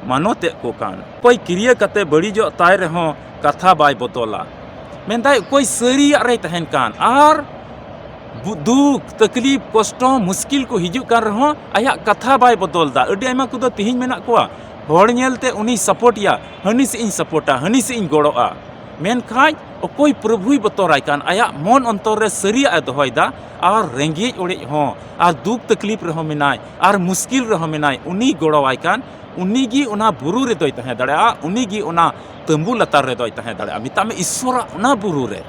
ᱢᱟᱱᱚᱛᱮᱫ ᱠᱚ ᱠᱟᱱ᱾ ᱚᱠᱚᱭ ᱠᱤᱨᱤᱭᱟᱹ ᱠᱟᱛᱮ ᱵᱟᱹᱲᱤᱡᱚᱜ ᱛᱟᱭ ᱨᱮᱦᱚᱸ ᱠᱟᱛᱷᱟ ᱵᱟᱭ ᱵᱚᱫᱚᱞᱟ᱾ ᱢᱮᱱᱫᱟᱭ, ᱚᱠᱚᱭ ᱥᱟᱹᱨᱤᱭᱟᱜ ᱨᱮᱭ ᱛᱟᱦᱮᱱ ᱠᱟᱱ ᱟᱨ ᱵᱩ-, ᱫᱩᱠ, ᱛᱟᱠᱞᱤᱯ, ᱠᱚᱥᱴᱚ, ᱢᱩᱥᱠᱤᱞ ᱠᱚ ᱦᱤᱡᱩᱜ ᱠᱟᱱ ᱨᱮᱦᱚᱸ ᱟᱭᱟᱜ ᱠᱟᱛᱷᱟ ᱵᱟᱭ ᱵᱚᱫᱚᱞ ᱮᱫᱟ᱾ ᱟᱹᱰᱤ ᱟᱭᱢᱟ ᱠᱚᱫᱚ ᱛᱮᱦᱮᱧ ᱢᱮᱱᱟᱜ ᱠᱚᱣᱟ, ᱦᱚᱲ ᱧᱮᱞᱛᱮ ᱩᱱᱤᱭ ᱥᱟᱯᱳᱨᱴ ᱮᱭᱟ, ᱦᱟᱹᱱᱤ ᱥᱮᱫ ᱤᱧ ᱥᱟᱯᱳᱨᱴᱟ, ᱦᱟᱹᱱᱤ ᱥᱮᱫ ᱤᱧ ᱜᱚᱲᱚᱜᱼᱟ᱾ ᱢᱮᱱᱠᱷᱟᱱ ᱚᱠᱚᱭ ᱯᱨᱚᱵᱷᱩᱭ ᱵᱚᱛᱚᱨᱟᱭ ᱠᱟᱱ, ᱟᱭᱟᱜ ᱢᱚᱱ ᱚᱱᱛᱚᱨ ᱨᱮ ᱥᱟᱹᱨᱤᱭᱟᱜ ᱮ ᱫᱚᱦᱚᱭᱮᱫᱟ, ᱟᱨ ᱨᱮᱸᱜᱮᱡ ᱚᱲᱮᱡ ᱦᱚᱸ, ᱟᱨ ᱫᱩᱠ ᱛᱟᱠᱞᱤᱯ ᱨᱮᱦᱚᱸ ᱢᱮᱱᱟᱭ, ᱟᱨ ᱢᱩᱥᱠᱤᱞ ᱨᱮᱦᱚᱸ ᱢᱮᱱᱟᱭ, ᱩᱱᱤ ᱜᱚᱲᱚᱣᱟᱭ ᱠᱟᱱ, ᱩᱱᱤᱜᱮ ᱚᱱᱟ ᱵᱩᱨᱩ ᱨᱮᱫᱚᱭ ᱛᱟᱦᱮᱸ ᱫᱟᱲᱮᱭᱟᱜᱼᱟ, ᱩᱱᱤᱜᱮ ᱚᱱᱟ ᱛᱟᱹᱢᱵᱩ ᱞᱟᱛᱟᱨ ᱨᱮᱫᱚᱭ ᱛᱟᱦᱮᱸ ᱫᱟᱲᱮᱭᱟᱜᱼᱟ᱾ ᱢᱮᱛᱟᱜ ᱢᱮ, ᱤᱥᱥᱚᱨᱟᱜ ᱚᱱᱟ ᱵᱩᱨᱩ ᱨᱮ,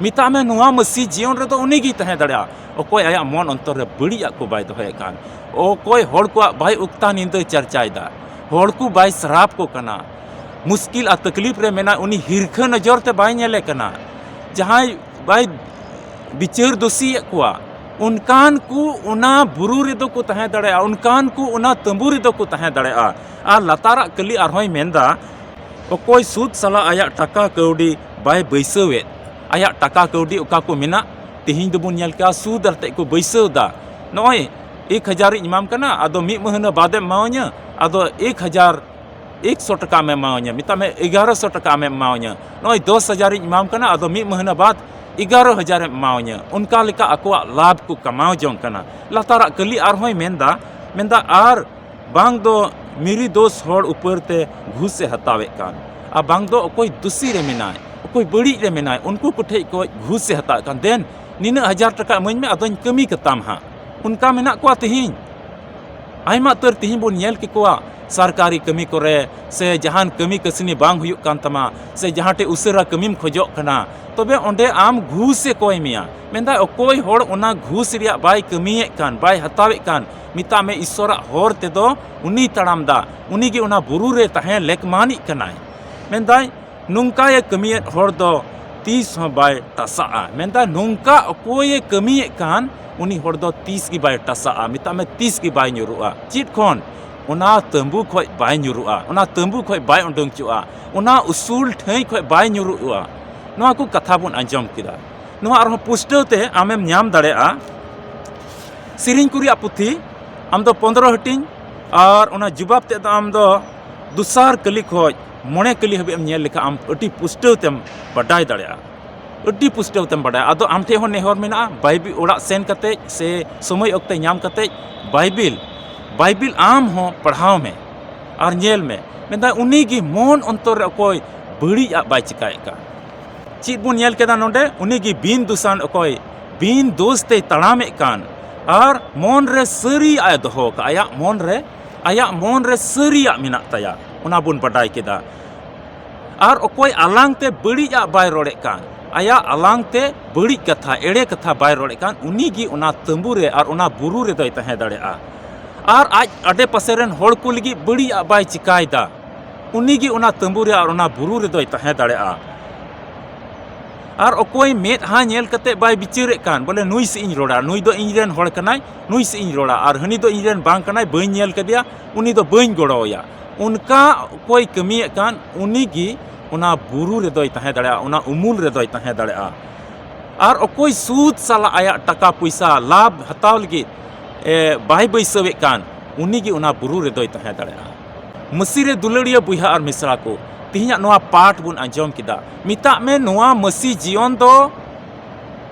ᱢᱮᱛᱟᱜ ᱢᱮ, ᱱᱚᱣᱟ ᱢᱟᱹᱥᱤ ᱡᱤᱭᱚᱱ ᱨᱮᱫᱚ ᱩᱱᱤᱜᱮᱭ ᱛᱟᱦᱮᱸ ᱫᱟᱲᱮᱭᱟᱜᱼᱟ᱾ ᱚᱠᱚᱭ ᱟᱭᱟᱜ ᱢᱚᱱ ᱚᱱᱛᱚᱨ ᱨᱮ ᱵᱟᱹᱲᱤᱡᱟᱜ ᱠᱚ ᱵᱟᱭ ᱫᱚᱦᱚᱭᱮᱫ ᱠᱟᱱ, ᱚᱠᱚᱭ ᱦᱚᱲ ᱠᱚᱣᱟᱜ ᱵᱟᱭ ᱩᱠᱛᱟ ᱱᱤᱱᱫᱟᱹ ᱪᱟᱨᱪᱟᱭᱮᱫᱟ, ᱦᱚᱲ ᱠᱚ ᱵᱟᱭ ᱥᱨᱟᱯ ᱠᱚ ᱠᱟᱱᱟ, ᱢᱩᱥᱠᱤᱞ ᱟᱨ ᱛᱟᱠᱞᱤᱯ ᱨᱮ ᱢᱮᱱᱟᱭ, ᱩᱱᱤ ᱦᱤᱨᱠᱷᱟᱹ ᱱᱚᱡᱚᱨ ᱛᱮ ᱵᱟᱭ ᱧᱮᱞᱮ ᱠᱟᱱᱟ, ᱡᱟᱦᱟᱸᱭ ᱵᱟᱭ ᱵᱤᱪᱟᱹᱨ ᱫᱳᱥᱤᱭᱮᱫ ᱠᱚᱣᱟ, ᱚᱱᱠᱟᱱ ᱠᱚ ᱚᱱᱟ ᱵᱩᱨᱩ ᱨᱮᱫᱚ ᱠᱚ ᱛᱟᱦᱮᱸ ᱫᱟᱲᱮᱭᱟᱜᱼᱟ, ᱚᱱᱠᱟᱱ ᱠᱚ ᱚᱱᱟ ᱛᱟᱹᱢᱵᱩ ᱨᱮᱫᱚ ᱠᱚ ᱛᱟᱦᱮᱸ ᱫᱟᱲᱮᱭᱟᱜᱼᱟ᱾ ᱟᱨ ᱞᱟᱛᱟᱨᱟᱜ ᱠᱟᱹᱞᱤ ᱟᱨᱦᱚᱸᱭ ᱢᱮᱱᱫᱟ, ᱚᱠᱚᱭ ᱥᱩᱫ ᱥᱟᱞᱟᱜ ᱟᱭᱟᱜ ᱴᱟᱠᱟ ᱠᱟᱹᱣᱰᱤ ᱵᱟᱭ ᱵᱟᱹᱭᱥᱟᱹᱣᱮᱫ, ᱟᱭᱟᱜ ᱴᱟᱠᱟ ᱠᱟᱹᱣᱰᱤ ᱚᱠᱟ ᱠᱚ ᱢᱮᱱᱟᱜ, ᱛᱮᱦᱮᱧ ᱫᱚᱵᱚᱱ ᱧᱮᱞ ᱠᱮᱜᱼᱟ, ᱥᱩᱫ ᱟᱛᱮᱫ ᱠᱚ ᱵᱟᱹᱭᱥᱟᱹᱣ ᱮᱫᱟ᱾ ᱱᱚᱜᱼᱚᱭ ᱮᱠ ᱦᱟᱡᱟᱨ ᱤᱧ ᱮᱢᱟᱢ ᱠᱟᱱᱟ, ᱟᱫᱚ ᱢᱤᱫ ᱢᱟᱹᱦᱱᱟᱹ ᱵᱟᱫᱮᱢ ᱮᱢᱟᱣᱟᱹᱧᱟ, ᱟᱫᱚ ᱮᱠ ᱦᱟᱡᱟᱨ ᱮᱠᱥᱚ ᱴᱟᱠᱟ ᱟᱢᱮᱢ ᱮᱢᱟᱣᱟᱹᱧᱟ, ᱢᱮᱛᱟᱜ ᱢᱮ ᱮᱜᱟᱨᱚᱥᱚ ᱴᱟᱠᱟ ᱟᱢᱮᱢ ᱮᱢᱟᱣᱟᱹᱧᱟ, ᱱᱚᱜᱼᱚᱭ ᱫᱚᱥ ᱦᱟᱡᱟᱨ ᱤᱧ ᱮᱢᱟᱢ ᱠᱟᱱᱟ, ᱟᱫᱚ ᱢᱤᱫ ᱢᱟᱹᱦᱱᱟᱹ ᱵᱟᱫ ᱮᱜᱟᱨᱚ ᱦᱟᱡᱟᱨ ᱮᱢ ᱮᱢᱟᱣᱟᱹᱧᱟ᱾ ᱚᱱᱠᱟ ᱞᱮᱠᱟ ᱟᱠᱚᱣᱟᱜ ᱞᱟᱵᱷ ᱠᱚ ᱠᱟᱢᱟᱣ ᱡᱚᱝ ᱠᱟᱱᱟ᱾ ᱞᱟᱛᱟᱨᱟᱜ ᱠᱟᱹᱞᱤ ᱟᱨᱦᱚᱸᱭ ᱢᱮᱱᱫᱟ, ᱢᱮᱱᱫᱟ, ᱟᱨ ᱵᱟᱝ ᱫᱚ ᱢᱤᱨᱤ ᱫᱳᱥ ᱦᱚᱲ ᱩᱯᱟᱹᱨ ᱛᱮ ᱜᱷᱩᱥ ᱮ ᱦᱟᱛᱟᱣᱮᱫ ᱠᱟᱱ, ᱟᱨ ᱵᱟᱝ ᱫᱚ ᱚᱠᱚᱭ ᱫᱩᱥᱤ ᱨᱮ ᱢᱮᱱᱟᱭ, ᱚᱠᱚᱭ ᱵᱟᱹᱲᱤᱡ ᱨᱮ ᱢᱮᱱᱟᱭ, ᱩᱱᱠᱩ ᱠᱚᱴᱷᱮᱡ ᱠᱷᱚᱡ ᱜᱷᱩᱥ ᱮ ᱦᱟᱛᱟᱣᱮᱫ ᱠᱟᱱ, ᱫᱮᱱ ᱱᱤᱱᱟᱹᱜ ᱦᱟᱡᱟᱨ ᱴᱟᱠᱟ ᱤᱢᱟᱹᱧ ᱢᱮ, ᱟᱫᱚᱧ ᱠᱟᱹᱢᱤ ᱠᱟᱛᱟᱢ ᱦᱟᱸᱜ᱾ ᱚᱱᱠᱟ ᱢᱮᱱᱟᱜ ᱠᱚᱣᱟ ᱛᱮᱦᱮᱧ᱾ ᱟᱭᱢᱟ ᱩᱛᱟᱹᱨ ᱛᱮᱦᱮᱧ ᱵᱚᱱ ᱧᱮᱞ ᱠᱮᱠᱚᱣᱟ, ᱥᱟᱨᱠᱟᱨᱤ ᱠᱟᱹᱢᱤ ᱠᱚᱨᱮ ᱥᱮ ᱡᱟᱦᱟᱱ ᱠᱟᱹᱢᱤ ᱠᱟᱹᱥᱱᱤ ᱵᱟᱝ ᱦᱩᱭᱩᱜ ᱠᱟᱱ ᱛᱟᱢᱟ, ᱥᱮ ᱡᱟᱦᱟᱸ ᱴᱷᱮᱡ ᱩᱥᱟᱹᱨᱟ ᱠᱟᱹᱢᱤᱢ ᱠᱷᱚᱡᱚᱜ ᱠᱟᱱᱟ, ᱛᱚᱵᱮ ᱚᱸᱰᱮ ᱟᱢ ᱜᱷᱩᱥ ᱮ ᱠᱚᱭ ᱢᱮᱭᱟ᱾ ᱢᱮᱱᱫᱟᱭ, ᱚᱠᱚᱭ ᱦᱚᱲ ᱚᱱᱟ ᱜᱷᱩᱥ ᱨᱮᱭᱟᱜ ᱵᱟᱭ ᱠᱟᱹᱢᱤᱭᱮᱫ ᱠᱟᱱ, ᱵᱟᱭ ᱦᱟᱛᱟᱣᱮᱫ ᱠᱟᱱ, ᱢᱮᱛᱟᱜ ᱢᱮ, ᱤᱥᱥᱚᱨᱟᱜ ᱦᱚᱨ ᱛᱮᱫᱚ ᱩᱱᱤᱭ ᱛᱟᱲᱟᱢ ᱫᱟ, ᱩᱱᱤᱜᱮ ᱚᱱᱟ ᱵᱩᱨᱩ ᱨᱮ ᱛᱟᱦᱮᱸ ᱞᱮᱠ ᱢᱟᱱᱤᱡ ᱠᱟᱱᱟᱭ᱾ ᱢᱮᱱᱫᱟᱭ, ᱱᱚᱝᱠᱟᱭᱮ ᱠᱟᱹᱢᱤᱭᱮᱫ ᱦᱚᱲ ᱫᱚ ᱛᱤᱥ ᱦᱚᱸ ᱵᱟᱭ ᱴᱟᱥᱟᱜᱼᱟ᱾ ᱢᱮᱱᱫᱟ, ᱱᱚᱝᱠᱟ ᱚᱠᱚᱭᱮ ᱠᱟᱹᱢᱤᱭᱮᱫ ᱠᱟᱱ, ᱩᱱᱤ ᱦᱚᱲ ᱫᱚ ᱛᱤᱥ ᱜᱮ ᱵᱟᱭ ᱴᱟᱥᱟᱜᱼᱟ, ᱢᱮᱛᱟᱜ ᱢᱮ, ᱛᱤᱥ ᱜᱮ ᱵᱟᱭ ᱧᱩᱨᱩᱜᱼᱟ᱾ ᱪᱮᱫ ᱠᱷᱚᱱ? ᱚᱱᱟ ᱛᱟᱹᱢᱵᱩ ᱠᱷᱚᱡ ᱵᱟᱭ ᱧᱩᱨᱩᱜᱼᱟ, ᱚᱱᱟ ᱛᱟᱹᱢᱵᱩ ᱠᱷᱚᱡ ᱵᱟᱭ ᱩᱰᱩᱝ ᱦᱚᱪᱚᱜᱼᱟ, ᱚᱱᱟ ᱩᱥᱩᱞ ᱴᱷᱟᱹᱭ ᱠᱷᱚᱡ ᱵᱟᱭ ᱧᱩᱨᱩᱜᱼᱟ᱾ ᱱᱚᱣᱟ ᱠᱚ ᱠᱟᱛᱷᱟ ᱵᱚᱱ ᱟᱸᱡᱚᱢ ᱠᱮᱫᱟ᱾ ᱱᱚᱣᱟ ᱟᱨᱦᱚᱸ ᱯᱩᱥᱴᱟᱹᱣ ᱛᱮ ᱟᱢᱮᱢ ᱧᱟᱢ ᱫᱟᱲᱮᱭᱟᱜᱼᱟ᱾ ᱥᱮᱨᱮᱧ ᱠᱚ ᱨᱮᱭᱟᱜ ᱯᱩᱛᱷᱤ, ᱟᱢ ᱫᱚ ᱯᱚᱱᱫᱽᱨᱚ ᱦᱟᱹᱴᱤᱧ, ᱟᱨ ᱚᱱᱟ ᱡᱩᱵᱟᱵ ᱛᱮᱫ ᱫᱚ ᱟᱢ ᱫᱚ ᱫᱚᱥᱟᱨ ᱠᱟᱹᱞᱤ ᱠᱷᱚᱡ ᱢᱚᱬᱮ ᱠᱟᱹᱞᱤ ᱦᱟᱹᱵᱤᱡ ᱮᱢ ᱧᱮᱞ ᱞᱮᱠᱷᱟᱱ ᱟᱢ ᱟᱹᱰᱤ ᱯᱩᱥᱴᱟᱹᱣ ᱛᱮᱢ ᱵᱟᱰᱟᱭ ᱫᱟᱲᱮᱭᱟᱜᱼᱟ᱾ ᱟᱹᱰᱤ ᱯᱩᱥᱴᱟᱹᱣ ᱛᱮᱢ ᱵᱟᱰᱟᱭᱟ᱾ ᱟᱫᱚ ᱟᱢ ᱴᱷᱮᱡ ᱦᱚᱸ ᱱᱮᱦᱚᱨ ᱢᱮᱱᱟᱜᱼᱟ, ᱵᱟᱭᱵᱤᱞ ᱚᱲᱟᱜ ᱥᱮᱱ ᱠᱟᱛᱮᱡ ᱥᱮ ᱥᱚᱢᱚᱭ ᱚᱠᱛᱮ ᱧᱟᱢ ᱠᱟᱛᱮᱡ ᱵᱟᱭᱵᱤᱞ, ᱵᱟᱭᱵᱤᱞ ᱟᱢ ᱦᱚᱸ ᱯᱟᱲᱦᱟᱣ ᱢᱮ ᱟᱨ ᱧᱮᱞ ᱢᱮ᱾ ᱢᱮᱱᱫᱟᱭ, ᱩᱱᱤ ᱜᱮ ᱢᱚᱱ ᱚᱱᱛᱚᱨ ᱨᱮ ᱚᱠᱚᱭ ᱵᱟᱹᱲᱤᱡ ᱟᱜ ᱵᱟᱭ ᱪᱤᱠᱟᱹᱭᱮᱫ ᱠᱟᱱ᱾ ᱪᱮᱫ ᱵᱚᱱ ᱧᱮᱞ ᱠᱮᱫᱟ ᱱᱚᱰᱮ? ᱩᱱᱤ ᱜᱮ ᱵᱤᱱ ᱫᱩᱥᱟᱱ, ᱚᱠᱚᱭ ᱵᱤᱱ ᱫᱳᱥ ᱛᱮᱭ ᱛᱟᱲᱟᱢᱮᱫ ᱠᱟᱱ ᱟᱨ ᱢᱚᱱ ᱨᱮ ᱥᱟᱹᱨᱤᱭᱟᱜ ᱮ ᱫᱚᱦᱚ ᱟᱠᱟᱫ, ᱟᱭᱟᱜ ᱢᱚᱱ ᱨᱮ, ᱟᱭᱟᱜ ᱢᱚᱱ ᱨᱮ ᱥᱟᱹᱨᱤᱭᱟᱜ ᱢᱮᱱᱟᱜ ᱛᱟᱭᱟ, ᱚᱱᱟ ᱵᱚᱱ ᱵᱟᱰᱟᱭ ᱠᱮᱫᱟ᱾ ᱟᱨ ᱚᱠᱚᱭ ᱟᱞᱟᱝ ᱛᱮ ᱵᱟᱹᱲᱤᱡ ᱟᱜ ᱵᱟᱭ ᱨᱚᱲᱮᱫ ᱠᱟᱱ, ᱟᱭᱟᱜ ᱟᱞᱟᱝ ᱛᱮ ᱵᱟᱹᱲᱤᱡ ᱠᱟᱛᱷᱟ, ᱮᱲᱮ ᱠᱟᱛᱷᱟ ᱵᱟᱭ ᱨᱚᱲᱮᱫ ᱠᱟᱱ, ᱩᱱᱤ ᱜᱮ ᱚᱱᱟ ᱛᱟᱹᱢᱵᱩ ᱨᱮ ᱟᱨ ᱚᱱᱟ ᱵᱩᱨᱩ ᱨᱮᱫᱚᱭ ᱛᱟᱦᱮᱸ ᱫᱟᱲᱮᱭᱟᱜᱼᱟ᱾ ᱟᱨ ᱟᱡ ᱟᱰᱮ ᱯᱟᱥᱮ ᱨᱮᱱ ᱦᱚᱲ ᱠᱚ ᱞᱟᱹᱜᱤᱫ ᱵᱟᱹᱲᱤᱡ ᱟᱜ ᱵᱟᱭ ᱪᱤᱠᱟᱭᱮᱫᱟ, ᱩᱱᱤ ᱜᱮ ᱚᱱᱟ ᱛᱟᱹᱢᱵᱩ ᱨᱮ ᱟᱨ ᱚᱱᱟ ᱵᱩᱨᱩ ᱨᱮᱫᱚᱭ ᱛᱟᱦᱮᱸ ᱫᱟᱲᱮᱭᱟᱜᱼᱟ᱾ ᱟᱨ ᱚᱠᱚᱭ ᱢᱮᱫᱦᱟ ᱧᱮᱞ ᱠᱟᱛᱮ ᱵᱟᱭ ᱵᱤᱪᱟᱹᱨᱮᱫ ᱠᱟᱱ, ᱵᱚᱞᱮ ᱱᱩᱭ ᱥᱮᱫ ᱤᱧ ᱨᱚᱲᱟ, ᱱᱩᱭ ᱫᱚ ᱤᱧ ᱨᱮᱱ ᱦᱚᱲ ᱠᱟᱱᱟᱭ, ᱱᱩᱭ ᱥᱮᱫ ᱤᱧ ᱨᱚᱲᱟ, ᱟᱨ ᱦᱟᱹᱱᱤ ᱫᱚ ᱤᱧ ᱨᱮᱱ ᱵᱟᱝ ᱠᱟᱱᱟᱭ, ᱵᱟᱹᱧ ᱧᱮᱞ ᱠᱟᱫᱮᱭᱟ, ᱩᱱᱤ ᱫᱚ ᱵᱟᱹᱧ ᱜᱚᱲᱚ ᱟᱭᱟ, ᱚᱱᱠᱟ ᱚᱠᱚᱭ ᱠᱟᱹᱢᱤᱭᱮᱫ ᱠᱟᱱ, ᱩᱱᱤ ᱜᱮ ᱚᱱᱟ ᱵᱩᱨᱩ ᱨᱮᱫᱚᱭ ᱛᱟᱦᱮᱸ ᱫᱟᱲᱮᱭᱟᱜᱼᱟ, ᱚᱱᱟ ᱩᱢᱩᱞ ᱨᱮᱫᱚᱭ ᱛᱟᱦᱮᱸ ᱫᱟᱲᱮᱭᱟᱜᱼᱟ᱾ ᱟᱨ ᱚᱠᱚᱭ ᱥᱩᱫ ᱥᱟᱞᱟᱜ ᱟᱭᱟᱜ ᱴᱟᱠᱟ ᱯᱚᱭᱥᱟ ᱞᱟᱵᱷ ᱦᱟᱛᱟᱣ ᱞᱟᱹᱜᱤᱫ, ᱮ, ᱵᱟᱭ ᱵᱟᱹᱭᱥᱟᱹᱣᱮᱫ ᱠᱟᱱ, ᱩᱱᱤ ᱜᱮ ᱚᱱᱟ ᱵᱩᱨᱩ ᱨᱮᱫᱚᱭ ᱛᱟᱦᱮᱸ ᱫᱟᱲᱮᱭᱟᱜᱼᱟ᱾ ᱢᱟᱹᱥᱤ ᱨᱮ ᱫᱩᱞᱟᱹᱲᱤᱭᱟᱹ ᱵᱚᱭᱦᱟ ᱟᱨ ᱢᱤᱥᱨᱟ ᱠᱚ, ᱛᱮᱦᱮᱧᱟᱜ ᱱᱚᱣᱟ ᱯᱟᱴ ᱵᱚᱱ ᱟᱸᱡᱚᱢ ᱠᱮᱫᱟ᱾ ᱢᱮᱛᱟᱜ ᱢᱮ, ᱱᱚᱣᱟ ᱢᱟᱹᱥᱤ ᱡᱤᱭᱚᱱ ᱫᱚ,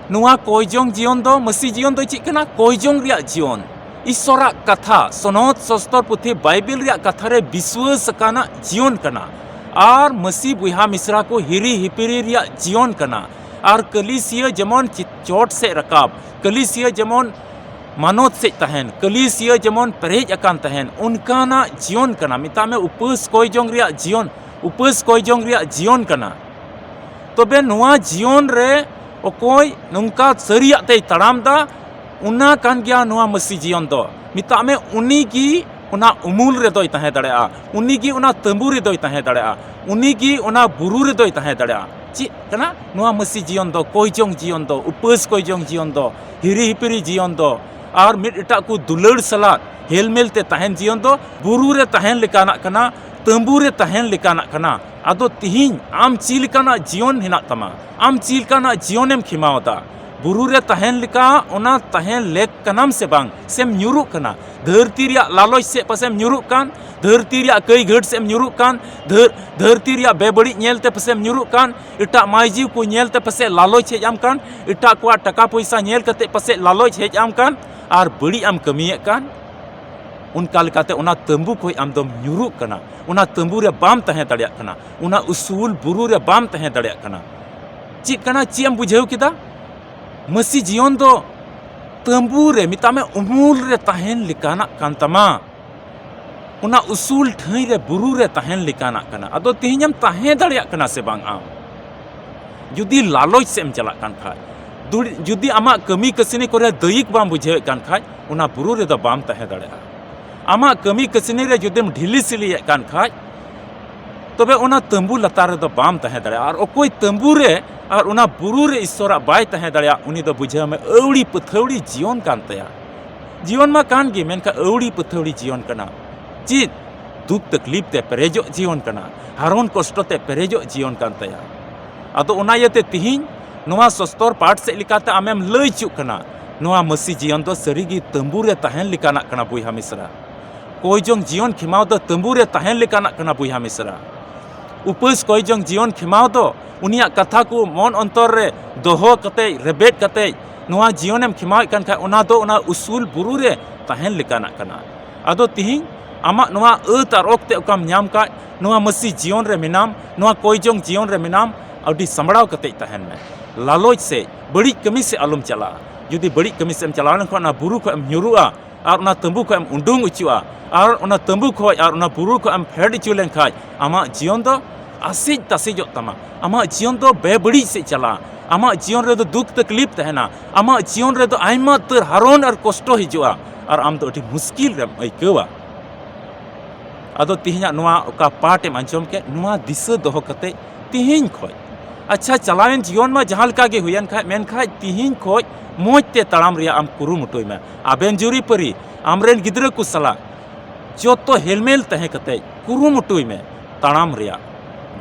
ᱱᱚᱣᱟ ᱠᱚᱭᱡᱚᱝ ᱡᱤᱭᱚᱱ ᱫᱚ, ᱢᱟᱹᱥᱤ ᱡᱤᱭᱚᱱ ᱫᱚ ᱪᱮᱫ ᱠᱟᱱᱟ? ᱠᱚᱭᱡᱚᱝ ᱨᱮᱭᱟᱜ ᱡᱤᱭᱚᱱ᱾ ᱤᱥᱚᱨᱟᱜ ᱠᱟᱛᱷᱟ, ᱥᱚᱱᱚᱛ ᱥᱚᱥᱛᱚᱨ ᱯᱩᱛᱷᱤ ᱵᱟᱭᱵᱮᱞ ᱨᱮᱭᱟᱜ ᱠᱟᱛᱷᱟ ᱨᱮ ᱵᱤᱥᱣᱟᱹᱥ ᱟᱠᱟᱱᱟᱜ ᱡᱤᱭᱚᱱ ᱠᱟᱱᱟ᱾ ᱟᱨ ᱢᱟᱹᱥᱤ ᱵᱚᱭᱦᱟ ᱢᱤᱥᱨᱟ ᱠᱚ ᱦᱤᱨᱤ ᱦᱤᱯᱤᱨᱤ ᱨᱮᱭᱟᱜ ᱡᱤᱭᱚᱱ ᱠᱟᱱᱟ᱾ ᱟᱨ ᱠᱟᱹᱞᱤᱥᱤᱭᱟᱹ ᱡᱮᱢᱚᱱ ᱪᱮ-, ᱪᱚᱴ ᱥᱮᱫ ᱨᱟᱠᱟᱵ, ᱠᱟᱹᱞᱤᱥᱤᱭᱟᱹ ᱡᱮᱢᱚᱱ ᱢᱟᱱᱚᱛ ᱥᱮᱫ ᱛᱟᱦᱮᱱ, ᱠᱟᱹᱞᱤᱥᱤᱭᱟᱹ ᱡᱮᱢᱚᱱ ᱯᱮᱨᱮᱡ ᱟᱠᱟᱱ ᱛᱟᱦᱮᱱ, ᱚᱱᱠᱟᱱᱟᱜ ᱡᱤᱭᱚᱱ ᱠᱟᱱᱟ᱾ ᱢᱮᱛᱟᱜ ᱢᱮ, ᱩᱯᱟᱹᱥ ᱠᱚᱭ ᱡᱚᱝ ᱨᱮᱭᱟᱜ ᱡᱤᱭᱚᱱ, ᱩᱯᱟᱹᱥ ᱠᱚᱭ ᱡᱚᱝ ᱨᱮᱭᱟᱜ ᱡᱤᱭᱚᱱ ᱠᱟᱱᱟ᱾ ᱛᱚᱵᱮ ᱱᱚᱣᱟ ᱡᱤᱭᱚᱱ ᱨᱮ ᱚᱠᱚᱭ ᱱᱚᱝᱠᱟ ᱥᱟᱹᱨᱤᱭᱟᱜ ᱛᱮᱭ ᱛᱟᱲᱟᱢ ᱫᱟ, ᱚᱱᱟ ᱠᱟᱱ ᱜᱮᱭᱟ ᱱᱚᱣᱟ ᱢᱟᱹᱥᱤ ᱡᱤᱭᱚᱱ ᱫᱚ᱾ ᱢᱮᱛᱟᱜ ᱢᱮ, ᱩᱱᱤ ᱜᱮ ᱚᱱᱟ ᱩᱢᱩᱞ ᱨᱮᱫᱚᱭ ᱛᱟᱦᱮᱸ ᱫᱟᱲᱮᱭᱟᱜᱼᱟ, ᱩᱱᱤ ᱜᱮ ᱚᱱᱟ ᱛᱟᱹᱢᱵᱩ ᱨᱮᱫᱚᱭ ᱛᱟᱦᱮᱸ ᱫᱟᱲᱮᱭᱟᱜᱼᱟ, ᱩᱱᱤ ᱜᱮ ᱚᱱᱟ ᱵᱩᱨᱩ ᱨᱮᱫᱚᱭ ᱛᱟᱦᱮᱸ ᱫᱟᱲᱮᱭᱟᱜᱼᱟ᱾ ᱪᱮᱫ ᱠᱟᱱᱟ ᱱᱚᱣᱟ ᱢᱟᱹᱥᱤ ᱡᱤᱭᱚᱱ ᱫᱚ? ᱠᱚᱭ ᱡᱚᱝ ᱡᱤᱭᱚᱱ ᱫᱚ, ᱩᱯᱟᱹᱥ ᱠᱚᱭ ᱡᱚᱝ ᱡᱤᱭᱚᱱ ᱫᱚ, ᱦᱤᱨᱤ ᱦᱤᱯᱤᱨᱤ ᱡᱤᱭᱚᱱ ᱫᱚ, ᱟᱨ ᱢᱤᱫ ᱮᱴᱟᱜ ᱠᱚ ᱫᱩᱞᱟᱹᱲ ᱥᱟᱞᱟᱜ ᱦᱮᱞᱢᱮᱞ ᱛᱮ ᱛᱟᱦᱮᱱ ᱡᱤᱭᱚᱱ ᱫᱚ ᱵᱩᱨᱩ ᱨᱮ ᱛᱟᱦᱮᱱ ᱞᱮᱠᱟᱱᱟᱜ ᱠᱟᱱᱟ, ᱛᱟᱹᱢᱵᱩ ᱨᱮ ᱛᱟᱦᱮᱱ ᱞᱮᱠᱟᱱᱟᱜ ᱠᱟᱱᱟ᱾ ᱟᱫᱚ ᱛᱤᱦᱤᱧ ᱟᱢ ᱪᱮᱫ ᱞᱮᱠᱟᱱᱟᱜ ᱡᱤᱭᱚᱱ ᱦᱮᱱᱟᱜ ᱛᱟᱢᱟ? ᱟᱢ ᱪᱮᱫ ᱞᱮᱠᱟᱱᱟᱜ ᱡᱤᱭᱚᱱᱮᱢ ᱠᱷᱮᱢᱟᱣ ᱮᱫᱟ? ᱵᱩᱨᱩ ᱨᱮ ᱛᱟᱦᱮᱱ ᱞᱮᱠᱟ ᱚᱱᱟ ᱛᱟᱦᱮᱱ ᱞᱮᱠ ᱠᱟᱱᱟᱢ ᱥᱮ ᱵᱟᱝ? ᱥᱮᱢ ᱧᱩᱨᱩᱜ ᱠᱟᱱᱟ? ᱫᱷᱟᱹᱨᱛᱤ ᱨᱮᱭᱟᱜ ᱞᱟᱞᱚᱪ ᱥᱮᱫ ᱯᱟᱥᱮᱢ ᱧᱩᱨᱩᱜ ᱠᱟᱱ, ᱫᱷᱟᱹᱨᱛᱤ ᱨᱮᱭᱟᱜ ᱠᱟᱹᱭ ᱜᱷᱟᱹᱴ ᱥᱮᱫ ᱮᱢ ᱧᱩᱨᱩᱜ ᱠᱟᱱ, ᱫᱷᱟᱹᱨ-, ᱫᱷᱟᱹᱨᱛᱤ ᱨᱮᱭᱟᱜ ᱵᱮᱵᱟᱹᱲᱤᱡ ᱧᱮᱞ ᱛᱮ ᱯᱟᱥᱮᱢ ᱧᱩᱨᱩᱜ ᱠᱟᱱ, ᱮᱴᱟᱜ ᱢᱟᱹᱭᱡᱤ ᱠᱚ ᱧᱮᱞ ᱛᱮ ᱯᱟᱥᱮ ᱞᱟᱞᱚᱪ ᱦᱮᱡ ᱟᱢ ᱠᱟᱱ, ᱮᱴᱟᱜ ᱠᱚᱣᱟᱜ ᱴᱟᱠᱟ ᱯᱚᱭᱥᱟ ᱧᱮᱞ ᱠᱟᱛᱮ ᱯᱟᱥᱮ ᱞᱟᱞᱚᱪ ᱦᱮᱡ ᱟᱢ ᱠᱟᱱ, ᱟᱨ ᱵᱟᱹᱲᱤᱡ ᱮᱢ ᱠᱟᱹᱢᱤᱭᱮᱫ ᱠᱟᱱ᱾ ᱚᱱᱠᱟ ᱞᱮᱠᱟᱛᱮ ᱚᱱᱟ ᱛᱟᱹᱢᱵᱩ ᱠᱷᱚᱱ ᱟᱢ ᱫᱚᱢ ᱧᱩᱨᱩᱜ ᱠᱟᱱᱟ, ᱚᱱᱟ ᱛᱟᱹᱢᱵᱩ ᱨᱮ ᱵᱟᱢ ᱛᱟᱦᱮᱸ ᱫᱟᱲᱮᱭᱟᱜ ᱠᱟᱱᱟ, ᱚᱱᱟ ᱩᱥᱩᱞ ᱵᱩᱨᱩ ᱨᱮ ᱵᱟᱢ ᱛᱟᱦᱮᱸ ᱫᱟᱲᱮᱭᱟᱜ ᱠᱟᱱᱟ᱾ ᱪᱮᱫ ᱠᱟᱱᱟ, ᱪᱮᱫ ᱮᱢ ᱵᱩᱡᱷᱟᱹᱣ ᱠᱮᱫᱟ? ᱢᱟᱹᱥᱤ ᱡᱤᱭᱚᱱ ᱫᱚ ᱛᱟᱹᱢᱵᱩ ᱨᱮ, ᱢᱮᱛᱟᱜ ᱢᱮ, ᱩᱢᱩᱞ ᱨᱮ ᱛᱟᱦᱮᱱ ᱞᱮᱠᱟᱱᱟᱜ ᱠᱟᱱ ᱛᱟᱢᱟ᱾ ᱚᱱᱟ ᱩᱥᱩᱞ ᱴᱷᱟᱹᱭ ᱨᱮ, ᱵᱩᱨᱩ ᱨᱮ ᱛᱟᱦᱮᱱ ᱞᱮᱠᱟᱱᱟᱜ ᱠᱟᱱᱟ᱾ ᱟᱫᱚ ᱛᱮᱦᱮᱧ ᱮᱢ ᱛᱟᱦᱮᱸ ᱫᱟᱲᱮᱭᱟᱜ ᱠᱟᱱᱟ ᱥᱮ ᱵᱟᱝ ᱟᱢ? ᱡᱩᱫᱤ ᱞᱟᱞᱚᱪ ᱥᱮᱫ ᱮᱢ ᱪᱟᱞᱟᱜ ᱠᱟᱱ ᱠᱷᱟᱡ, ᱫᱩᱲ-, ᱡᱩᱫᱤ ᱟᱢᱟᱜ ᱠᱟᱹᱢᱤ ᱠᱟᱹᱥᱱᱤ ᱠᱚᱨᱮ ᱫᱟᱹᱭᱤᱠ ᱵᱟᱢ ᱵᱩᱡᱷᱟᱹᱣᱮᱫ ᱠᱟᱱ ᱠᱷᱟᱡ, ᱚᱱᱟ ᱵᱩᱨᱩ ᱨᱮᱫᱚ ᱵᱟᱢ ᱛᱟᱦᱮᱸ ᱫᱟᱲᱮᱭᱟᱜᱼᱟ᱾ ᱟᱢᱟᱜ ᱠᱟᱹᱢᱤ ᱠᱟᱹᱥᱱᱤ ᱨᱮ ᱡᱩᱫᱤᱢ ᱰᱷᱤᱞᱤ ᱥᱤᱞᱤᱭᱮᱫ ᱠᱟᱱ ᱠᱷᱟᱡ, ᱛᱚᱵᱮ ᱚᱱᱟ ᱛᱟᱹᱢᱵᱩ ᱞᱟᱛᱟᱨ ᱨᱮᱫᱚ ᱵᱟᱢ ᱛᱟᱦᱮᱸ ᱫᱟᱲᱮᱭᱟᱜᱼᱟ᱾ ᱟᱨ ᱚᱠᱚᱭ ᱛᱟᱹᱢᱵᱩ ᱨᱮ ᱟᱨ ᱚᱱᱟ ᱵᱩᱨᱩ ᱨᱮ ᱤᱥᱥᱚᱨᱟᱜ ᱵᱟᱭ ᱛᱟᱦᱮᱸ ᱫᱟᱲᱮᱭᱟᱜᱼᱟ, ᱩᱱᱤ ᱫᱚ, ᱵᱩᱡᱷᱟᱹᱣ ᱢᱮ, ᱟᱹᱣᱲᱤ ᱯᱟᱹᱛᱷᱟᱹᱣᱲᱤ ᱡᱤᱭᱚᱱ ᱠᱟᱱ ᱛᱟᱭᱟ᱾ ᱡᱤᱭᱚᱱ ᱢᱟ ᱠᱟᱱ ᱜᱮ, ᱢᱮᱱᱠᱷᱟᱱ ᱟᱹᱣᱲᱤ ᱯᱟᱹᱛᱷᱟᱹᱣᱲᱤ ᱡᱤᱭᱚᱱ ᱠᱟᱱᱟ᱾ ᱪᱮᱫ ᱫᱩᱠ ᱛᱟᱠᱞᱤᱯ ᱛᱮ ᱯᱮᱨᱮᱡᱚᱜ ᱡᱤᱭᱚᱱ ᱠᱟᱱᱟ, ᱦᱟᱨᱚᱱ ᱠᱚᱥᱴᱚ ᱛᱮ ᱯᱮᱨᱮᱡᱚᱜ ᱡᱤᱭᱚᱱ ᱠᱟᱱ ᱛᱟᱭᱟ᱾ ᱟᱫᱚ ᱚᱱᱟ ᱤᱭᱟᱹᱛᱮ ᱛᱤᱦᱤᱧ ᱱᱚᱣᱟ ᱥᱚᱥᱛᱚᱨ ᱯᱟᱴ ᱥᱮᱫ ᱞᱮᱠᱟᱛᱮ ᱟᱢᱮᱢ ᱞᱟᱹᱭ ᱦᱚᱪᱚᱜ ᱠᱟᱱᱟ, ᱱᱚᱣᱟ ᱢᱟᱹᱥᱤ ᱡᱤᱭᱚᱱ ᱫᱚ ᱥᱟᱹᱨᱤᱜᱮ ᱛᱟᱹᱢᱵᱩ ᱨᱮ ᱛᱟᱦᱮᱱ ᱞᱮᱠᱟᱱᱟᱜ ᱠᱟᱱᱟ, ᱵᱚᱭᱦᱟ ᱢᱤᱥᱨᱟ᱾ ᱠᱚᱭ ᱡᱚᱝ ᱡᱤᱭᱚᱱ ᱠᱷᱮᱢᱟᱣ ᱫᱚ ᱛᱟᱹᱢᱵᱩ ᱨᱮ ᱛᱟᱦᱮᱱ ᱞᱮᱠᱟᱱᱟᱜ ᱠᱟᱱᱟ, ᱵᱚᱭᱦᱟ ᱢᱤᱥᱨᱟ᱾ ᱩᱯᱟᱹᱥ ᱠᱚᱭ ᱡᱚᱝ ᱡᱤᱭᱚᱱ ᱠᱷᱮᱢᱟᱣ ᱫᱚ ᱩᱱᱤᱭᱟᱜ ᱠᱟᱛᱷᱟ ᱠᱚ ᱢᱚᱱ ᱚᱱᱛᱚᱨ ᱨᱮ ᱫᱚᱦᱚ ᱠᱟᱛᱮᱡ, ᱨᱮᱵᱮᱫ ᱠᱟᱛᱮᱡ ᱱᱚᱣᱟ ᱡᱤᱭᱚᱱᱮᱢ ᱠᱷᱮᱢᱟᱣᱮᱫ ᱠᱟᱱ ᱠᱷᱟᱡ, ᱚᱱᱟ ᱫᱚ ᱚᱱᱟ ᱩᱥᱩᱞ ᱵᱩᱨᱩ ᱨᱮ ᱛᱟᱦᱮᱱ ᱞᱮᱠᱟᱱᱟᱜ ᱠᱟᱱᱟ᱾ ᱟᱫᱚ ᱛᱤᱦᱤᱧ ᱟᱢᱟᱜ ᱱᱚᱣᱟ ᱟᱹᱛ ᱟᱨ ᱚᱠᱛᱮ ᱚᱠᱟᱢ ᱧᱟᱢ ᱠᱟᱜ, ᱱᱚᱣᱟ ᱢᱟᱹᱥᱤ ᱡᱤᱭᱚᱱ ᱨᱮ ᱢᱮᱱᱟᱢ, ᱱᱚᱣᱟ ᱠᱚᱭ ᱡᱚᱝ ᱡᱤᱭᱚᱱ ᱨᱮ ᱢᱮᱱᱟᱢ, ᱟᱹᱰᱤ ᱥᱟᱢᱵᱲᱟᱣ ᱠᱟᱛᱮᱡ ᱛᱟᱦᱮᱱ ᱢᱮ᱾ ᱞᱟᱞᱚᱪ ᱥᱮᱡ, ᱵᱟᱹᱲᱤᱡ ᱠᱟᱹᱢᱤ ᱥᱮᱡ ᱟᱞᱚᱢ ᱪᱟᱞᱟᱜᱼᱟ᱾ ᱡᱩᱫᱤ ᱵᱟᱹᱲᱤᱡ ᱠᱟᱹᱢᱤ ᱥᱮᱡ ᱮᱢ ᱪᱟᱞᱟᱣ ᱞᱮᱱᱠᱷᱟᱱ, ᱚᱱᱟ ᱵᱩᱨᱩ ᱠᱷᱚᱡ ᱮᱢ ᱧᱩᱨᱩᱜᱼᱟ ᱟᱨ ᱚᱱᱟ ᱛᱟᱹᱢᱵᱩ ᱠᱷᱚᱡ ᱮᱢ ᱩᱰᱩᱝ ᱚᱪᱚᱜᱼᱟ ᱟᱨ ᱚᱱᱟ ᱛᱟᱹᱢᱵᱩ ᱠᱷᱚᱡ ᱟᱨ ᱚᱱᱟ ᱵᱩᱨᱩ ᱠᱷᱚᱡ ᱮᱢ ᱯᱷᱮᱰ ᱚᱪᱚ ᱞᱮᱱᱠᱷᱟᱡ, ᱟᱢᱟᱜ ᱡᱤᱭᱚᱱ ᱫᱚ ᱟᱥᱮᱡ ᱛᱟᱥᱮᱡᱚᱜ ᱛᱟᱢᱟ᱾ ᱟᱢᱟᱜ ᱡᱤᱭᱚᱱ ᱫᱚ ᱵᱮᱵᱟᱹᱲᱤᱡ ᱥᱮᱡ ᱪᱟᱞᱟᱜᱼᱟ᱾ ᱟᱢᱟᱜ ᱡᱤᱭᱚᱱ ᱨᱮᱫᱚ ᱫᱩᱠ ᱛᱟᱠᱞᱤᱯ ᱛᱟᱦᱮᱱᱟ᱾ ᱟᱢᱟᱜ ᱡᱤᱭᱚᱱ ᱨᱮᱫᱚ ᱟᱭᱢᱟ ᱩᱛᱟᱹᱨ ᱦᱟᱨᱚᱱ ᱟᱨ ᱠᱚᱥᱴᱚ ᱦᱤᱡᱩᱜᱼᱟ ᱟᱨ ᱟᱢ ᱫᱚ ᱟᱹᱰᱤ ᱢᱩᱥᱠᱤᱞ ᱨᱮᱢ ᱟᱹᱭᱠᱟᱹᱣᱟ᱾ ᱟᱫᱚ ᱛᱮᱦᱮᱧᱟᱜ ᱱᱚᱣᱟ ᱚᱠᱟ ᱯᱟᱴ ᱮᱢ ᱟᱸᱡᱚᱢ ᱠᱮᱫ, ᱱᱚᱣᱟ ᱫᱤᱥᱟᱹ ᱫᱚᱦᱚ ᱠᱟᱛᱮ ᱛᱮᱦᱮᱧ ᱠᱷᱚᱡ, ᱟᱪᱪᱷᱟ, ᱪᱟᱞᱟᱣᱮᱱ ᱡᱤᱭᱚᱱ ᱢᱟ ᱡᱟᱦᱟᱸ ᱞᱮᱠᱟ ᱜᱮ ᱦᱩᱭᱮᱱ ᱠᱷᱟᱡ, ᱢᱮᱱᱠᱷᱟᱡ ᱛᱮᱦᱮᱧ ᱠᱷᱚᱡ ᱢᱚᱡᱽ ᱛᱮ ᱛᱟᱲᱟᱢ ᱨᱮᱭᱟᱜ ᱟᱢ ᱠᱩᱨᱩᱢᱩᱴᱩᱭ ᱢᱮ᱾ ᱟᱵᱮᱱ ᱡᱩᱨᱤᱯᱟᱹᱨᱤ, ᱟᱢᱨᱮᱱ ᱜᱤᱫᱽᱨᱟᱹ ᱠᱚ ᱥᱟᱞᱟᱜ ᱡᱚᱛᱚ ᱦᱮᱞᱢᱮᱞ ᱛᱟᱦᱮᱸ ᱠᱟᱛᱮ ᱠᱩᱨᱩᱢᱩᱴᱩᱭ ᱢᱮ ᱛᱟᱲᱟᱢ ᱨᱮᱭᱟᱜ,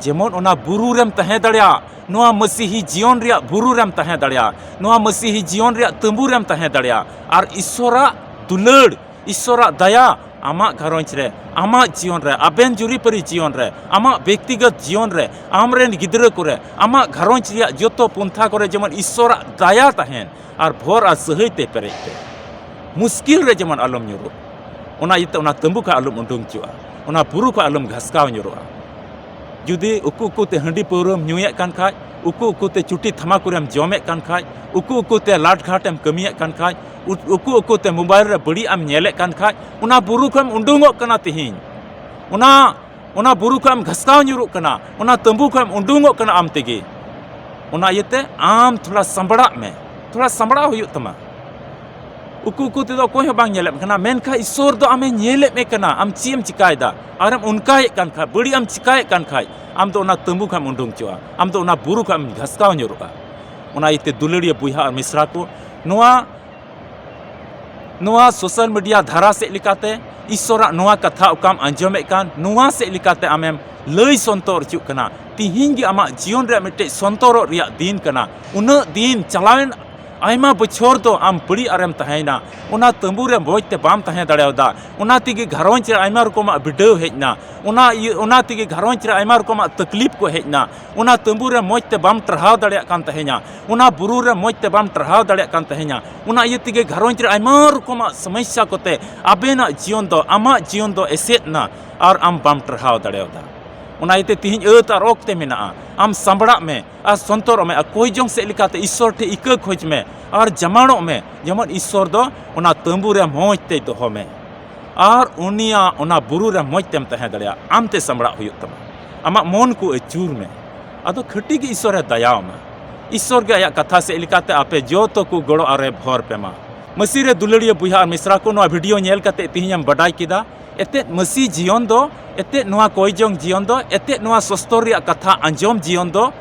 ᱡᱮᱢᱚᱱ ᱚᱱᱟ ᱵᱩᱨᱩ ᱨᱮᱢ ᱛᱟᱦᱮᱸ ᱫᱟᱲᱮᱭᱟᱜ, ᱱᱚᱣᱟ ᱢᱟᱹᱥᱤᱦᱤ ᱡᱤᱭᱚᱱ ᱨᱮᱭᱟᱜ ᱵᱩᱨᱩ ᱨᱮᱢ ᱛᱟᱦᱮᱸ ᱫᱟᱲᱮᱭᱟᱜ, ᱱᱚᱣᱟ ᱢᱟᱹᱥᱤᱦᱤ ᱡᱤᱭᱚᱱ ᱨᱮᱭᱟᱜ ᱛᱟᱹᱢᱵᱩ ᱨᱮᱢ ᱛᱟᱦᱮᱸ ᱫᱟᱲᱮᱭᱟᱜ, ᱟᱨ ᱤᱥᱥᱚᱨᱟᱜ ᱫᱩᱞᱟᱹᱲ, ᱤᱥᱥᱚᱨᱟᱜ ᱫᱟᱭᱟ ᱟᱢᱟᱜ ᱜᱷᱟᱨᱚᱸᱡᱽ ᱨᱮ, ᱟᱢᱟᱜ ᱡᱤᱭᱚᱱ ᱨᱮ, ᱟᱵᱮᱱ ᱡᱩᱨᱤᱯᱟᱹᱨᱤ ᱡᱤᱭᱚᱱ ᱨᱮ, ᱟᱢᱟᱜ ᱵᱮᱠᱛᱤᱜᱚᱛ ᱡᱤᱭᱚᱱ ᱨᱮ, ᱟᱢᱨᱮᱱ ᱜᱤᱫᱽᱨᱟᱹ ᱠᱚᱨᱮ, ᱟᱢᱟᱜ ᱜᱷᱟᱨᱚᱸᱡᱽ ᱨᱮᱭᱟᱜ ᱡᱚᱛᱚ ᱯᱚᱱᱛᱷᱟ ᱠᱚᱨᱮ ᱡᱮᱢᱚᱱ ᱤᱥᱥᱚᱨᱟᱜ ᱫᱟᱭᱟ ᱛᱟᱦᱮᱱ ᱟᱨ ᱵᱷᱚᱨ ᱟᱨ ᱥᱟᱹᱦᱟᱹᱭ ᱛᱮ ᱯᱮᱨᱮᱡ ᱛᱮ᱾ ᱢᱩᱥᱠᱤᱞ ᱨᱮ ᱡᱮᱢᱚᱱ ᱟᱞᱚᱢ ᱧᱩᱨᱩᱜ᱾ ᱚᱱᱟ ᱤᱭᱟᱹᱛᱮ ᱚᱱᱟ ᱛᱟᱹᱢᱵᱩ ᱠᱷᱚᱱ ᱟᱞᱚᱢ ᱩᱰᱩᱝ ᱦᱚᱪᱚᱜᱼᱟ, ᱚᱱᱟ ᱵᱩᱨᱩ ᱠᱷᱚᱱ ᱟᱞᱚᱢ ᱜᱷᱟᱥᱠᱟᱣ ᱧᱩᱨᱩᱜᱼᱟ᱾ ᱡᱩᱫᱤ ᱩᱠᱩ ᱩᱠᱩᱛᱮ ᱦᱟᱺᱰᱤ ᱯᱟᱹᱣᱨᱟᱹᱢ ᱧᱩᱭᱮᱫ ᱠᱟᱱ ᱠᱷᱟᱡ, ᱩᱠᱩ ᱩᱠᱩᱛᱮ ᱪᱩᱴᱤ ᱛᱷᱟᱢᱟᱠᱩᱨᱮᱢ ᱡᱚᱢᱮᱫ ᱠᱟᱱ ᱠᱷᱟᱡ, ᱩᱠᱩ ᱩᱠᱩᱛᱮ ᱞᱟᱴ ᱜᱷᱟᱴᱮᱢ ᱠᱟᱹᱢᱤᱭᱮᱫ ᱠᱟᱱ ᱠᱷᱟᱡ, ᱩ- ᱩᱠᱩ ᱩᱠᱩᱛᱮ ᱢᱳᱵᱟᱭᱤᱞ ᱨᱮ ᱵᱟᱹᱲᱤᱡ ᱮᱢ ᱧᱮᱞᱮᱫ ᱠᱟᱱ ᱠᱷᱟᱡ, ᱚᱱᱟ ᱵᱩᱨᱩ ᱠᱷᱚᱱᱮᱢ ᱩᱰᱩᱝᱚᱜ ᱠᱟᱱᱟ ᱛᱤᱦᱤᱧ᱾ ᱚᱱᱟ, ᱚᱱᱟ ᱵᱩᱨᱩ ᱠᱷᱚᱱᱮᱢ ᱜᱷᱟᱥᱠᱟᱣ ᱧᱩᱨᱩᱜ ᱠᱟᱱᱟ, ᱚᱱᱟ ᱛᱟᱹᱢᱵᱩ ᱠᱷᱚᱱᱮᱢ ᱩᱰᱩᱝᱚᱜ ᱠᱟᱱᱟ ᱟᱢ ᱛᱮᱜᱮ᱾ ᱚᱱᱟ ᱤᱭᱟᱹᱛᱮ ᱟᱢ ᱛᱷᱚᱲᱟ ᱥᱟᱸᱵᱲᱟᱜ ᱢᱮ, ᱛᱷᱚᱲᱟ ᱥᱟᱸᱵᱲᱟᱣ ᱦᱩᱭᱩᱜ ᱛᱟᱢᱟ᱾ ᱩᱠᱩ ᱩᱠᱩ ᱛᱮᱫᱚ ᱚᱠᱚᱭ ᱦᱚᱸ ᱵᱟᱝ ᱧᱮᱞᱮᱫ ᱠᱟᱱᱟ, ᱢᱮᱱᱠᱷᱟᱱ ᱤᱥᱥᱚᱨ ᱫᱚ ᱟᱢᱮ ᱧᱮᱞᱮᱫ ᱢᱮ ᱠᱟᱱᱟ, ᱟᱢ ᱪᱮᱫ ᱮᱢ ᱪᱤᱠᱟᱭᱮᱫᱟ᱾ ᱟᱨᱮᱢ ᱚᱱᱠᱟᱭᱮᱫ ᱠᱟᱱ ᱠᱷᱟᱡ, ᱵᱟᱹᱲᱤᱡ ᱮᱢ ᱪᱤᱠᱟᱭᱮᱫ ᱠᱟᱱ ᱠᱷᱟᱡ, ᱟᱢ ᱫᱚ ᱚᱱᱟ ᱛᱟᱹᱢᱵᱩ ᱠᱷᱚᱱᱮᱢ ᱩᱰᱩᱝ ᱦᱚᱪᱚᱜᱼᱟ, ᱟᱢ ᱫᱚ ᱚᱱᱟ ᱵᱩᱨᱩ ᱠᱷᱚᱱᱮᱢ ᱜᱷᱟᱥᱠᱟᱣ ᱧᱩᱨᱩᱜᱼᱟ᱾ ᱚᱱᱟ ᱤᱭᱟᱹᱛᱮ ᱫᱩᱞᱟᱹᱲᱤᱭᱟᱹ ᱵᱚᱭᱦᱟ ᱟᱨ ᱢᱤᱥᱨᱟ ᱠᱚ, ᱱᱚᱣᱟ, ᱱᱚᱣᱟ ᱥᱳᱥᱟᱞ ᱢᱤᱰᱤᱭᱟ ᱫᱷᱟᱨᱟ ᱥᱮᱫ ᱞᱮᱠᱟᱛᱮ ᱤᱥᱥᱚᱨᱟᱜ ᱱᱚᱣᱟ ᱠᱟᱛᱷᱟ ᱚᱠᱟᱢ ᱟᱸᱡᱚᱢᱮᱫ ᱠᱟᱱ, ᱱᱚᱣᱟ ᱥᱮᱫ ᱞᱮᱠᱟᱛᱮ ᱟᱢᱮᱢ ᱞᱟᱹᱭ ᱥᱚᱱᱛᱚᱨ ᱦᱚᱪᱚᱜ ᱠᱟᱱᱟ᱾ ᱛᱤᱦᱤᱧ ᱜᱮ ᱟᱢᱟᱜ ᱡᱤᱭᱚᱱ ᱨᱮᱭᱟᱜ ᱢᱤᱫᱴᱮᱡ ᱥᱚᱱᱛᱚᱨᱚᱜ ᱨᱮᱭᱟᱜ ᱫᱤᱱ ᱠᱟᱱᱟ᱾ ᱩᱱᱟᱹᱜ ᱫᱤᱱ ᱪᱟᱞᱟᱣᱮᱱ ᱟᱭᱢᱟ ᱵᱚᱪᱷᱚᱨ ᱫᱚ ᱟᱢ ᱵᱟᱹᱲᱤᱡ ᱟᱨᱮᱢ ᱛᱟᱦᱮᱸᱭᱮᱱᱟ, ᱚᱱᱟ ᱛᱟᱹᱢᱵᱩ ᱨᱮ ᱢᱚᱡᱽ ᱛᱮ ᱵᱟᱢ ᱛᱟᱦᱮᱸ ᱫᱟᱲᱮᱭᱟᱫᱟ᱾ ᱚᱱᱟ ᱛᱮᱜᱮ ᱜᱷᱟᱨᱚᱸᱡᱽ ᱨᱮ ᱟᱭᱢᱟ ᱨᱚᱠᱚᱢᱟᱜ ᱵᱤᱰᱟᱹᱣ ᱦᱮᱡ ᱮᱱᱟ, ᱚᱱᱟ ᱤᱭᱟᱹ, ᱚᱱᱟ ᱛᱮᱜᱮ ᱜᱷᱟᱨᱚᱸᱡᱽ ᱨᱮ ᱟᱭᱢᱟ ᱨᱚᱠᱚᱢᱟᱜ ᱛᱟᱠᱞᱤᱯ ᱠᱚ ᱦᱮᱡ ᱮᱱᱟ᱾ ᱚᱱᱟ ᱛᱟᱹᱢᱵᱩ ᱨᱮ ᱢᱚᱡᱽ ᱛᱮ ᱵᱟᱢ ᱴᱟᱨᱦᱟᱣ ᱫᱟᱲᱮᱭᱟᱜ ᱠᱟᱱ ᱛᱟᱦᱮᱸᱧᱟ, ᱚᱱᱟ ᱵᱩᱨᱩ ᱨᱮ ᱢᱚᱡᱽ ᱛᱮ ᱵᱟᱢ ᱴᱟᱨᱦᱟᱣ ᱫᱟᱲᱮᱭᱟᱜ ᱠᱟᱱ ᱛᱟᱦᱮᱸᱧᱟ᱾ ᱚᱱᱟ ᱤᱭᱟᱹ ᱛᱮᱜᱮ ᱜᱷᱟᱨᱚᱸᱡᱽ ᱨᱮ ᱟᱭᱢᱟ ᱨᱚᱠᱚᱢᱟᱜ ᱥᱚᱢᱚᱥᱥᱟ ᱠᱚᱛᱮ ᱟᱵᱮᱱᱟᱜ ᱡᱤᱭᱚᱱ ᱫᱚ, ᱟᱢᱟᱜ ᱡᱤᱭᱚᱱ ᱫᱚ ᱮᱥᱮᱫ ᱮᱱᱟ ᱟᱨ ᱟᱢ ᱵᱟᱢ ᱴᱟᱨᱦᱟᱣ ᱫᱟᱲᱮᱭᱟᱫᱟ᱾ ᱚᱱᱟ ᱤᱭᱟᱹᱛᱮ ᱛᱤᱦᱤᱧ ᱟᱹᱛ ᱟᱨ ᱚᱠᱛᱮ ᱢᱮᱱᱟᱜᱼᱟ, ᱟᱢ ᱥᱟᱸᱵᱲᱟᱜ ᱢᱮ ᱟᱨ ᱥᱚᱱᱛᱚᱨᱚᱜ ᱢᱮ ᱟᱨ ᱠᱚᱭ ᱡᱚᱝ ᱥᱮᱫ ᱞᱮᱠᱟᱛᱮ ᱤᱥᱥᱚᱨ ᱴᱷᱮᱱ ᱤᱠᱟᱹ ᱠᱷᱚᱡᱽ ᱢᱮ ᱟᱨ ᱡᱟᱢᱟᱲᱚᱜ ᱢᱮ, ᱡᱮᱢᱚᱱ ᱤᱥᱥᱚᱨ ᱫᱚ ᱚᱱᱟ ᱛᱟᱹᱢᱵᱩ ᱨᱮ ᱢᱚᱡᱽ ᱛᱮᱭ ᱫᱚᱦᱚ ᱢᱮ ᱟᱨ ᱩᱱᱤᱭᱟᱜ ᱚᱱᱟ ᱵᱩᱨᱩ ᱨᱮ ᱢᱚᱡᱽ ᱛᱮᱢ ᱛᱟᱦᱮᱸ ᱫᱟᱲᱮᱭᱟᱜᱼᱟ᱾ ᱟᱢ ᱛᱮ ᱥᱟᱸᱵᱲᱟᱜ ᱦᱩᱭᱩᱜ ᱛᱟᱢᱟ, ᱟᱢᱟᱜ ᱢᱚᱱ ᱠᱚ ᱟᱹᱪᱩᱨ ᱢᱮ, ᱟᱫᱚ ᱠᱷᱟᱹᱴᱤ ᱜᱮ ᱤᱥᱥᱚᱨᱮ ᱫᱟᱭᱟᱣᱟᱢᱟ᱾ ᱤᱥᱥᱚᱨ ᱜᱮ ᱟᱭᱟᱜ ᱠᱟᱛᱷᱟ ᱥᱮᱫ ᱞᱮᱠᱟᱛᱮ ᱟᱯᱮ ᱡᱚᱛᱚ ᱠᱚ ᱜᱚᱲᱚ ᱟᱨᱮ ᱵᱷᱚᱨ ᱯᱮ ᱢᱟ᱾ ᱢᱟᱹᱥᱤ ᱨᱮ ᱫᱩᱞᱟᱹᱲᱤᱭᱟᱹ ᱵᱚᱭᱦᱟ ᱟᱨ ᱢᱤᱥᱨᱟ ᱠᱚ, ᱱᱚᱣᱟ ᱵᱷᱤᱰᱤᱭᱳ ᱧᱮᱞ ᱠᱟᱛᱮ ᱛᱤᱦᱤᱧ ᱮᱢ ᱵᱟᱰᱟᱭ ᱠᱮᱫᱟ, ᱮᱛᱮᱫ ᱢᱟᱹᱥᱤ ᱡᱤᱭᱚᱱ ᱫᱚ, ᱮᱛᱮᱫ ᱱᱚᱣᱟ ᱠᱚᱭ ᱡᱚᱝ ᱡᱤᱭᱚᱱ ᱫᱚ, ᱮᱛᱮᱫ ᱱᱚᱣᱟ ᱥᱚᱥᱛᱚᱨ ᱨᱮᱭᱟᱜ ᱠᱟᱛᱷᱟ ᱟᱸᱡᱚᱢ ᱡᱤᱭᱚᱱ ᱫᱚ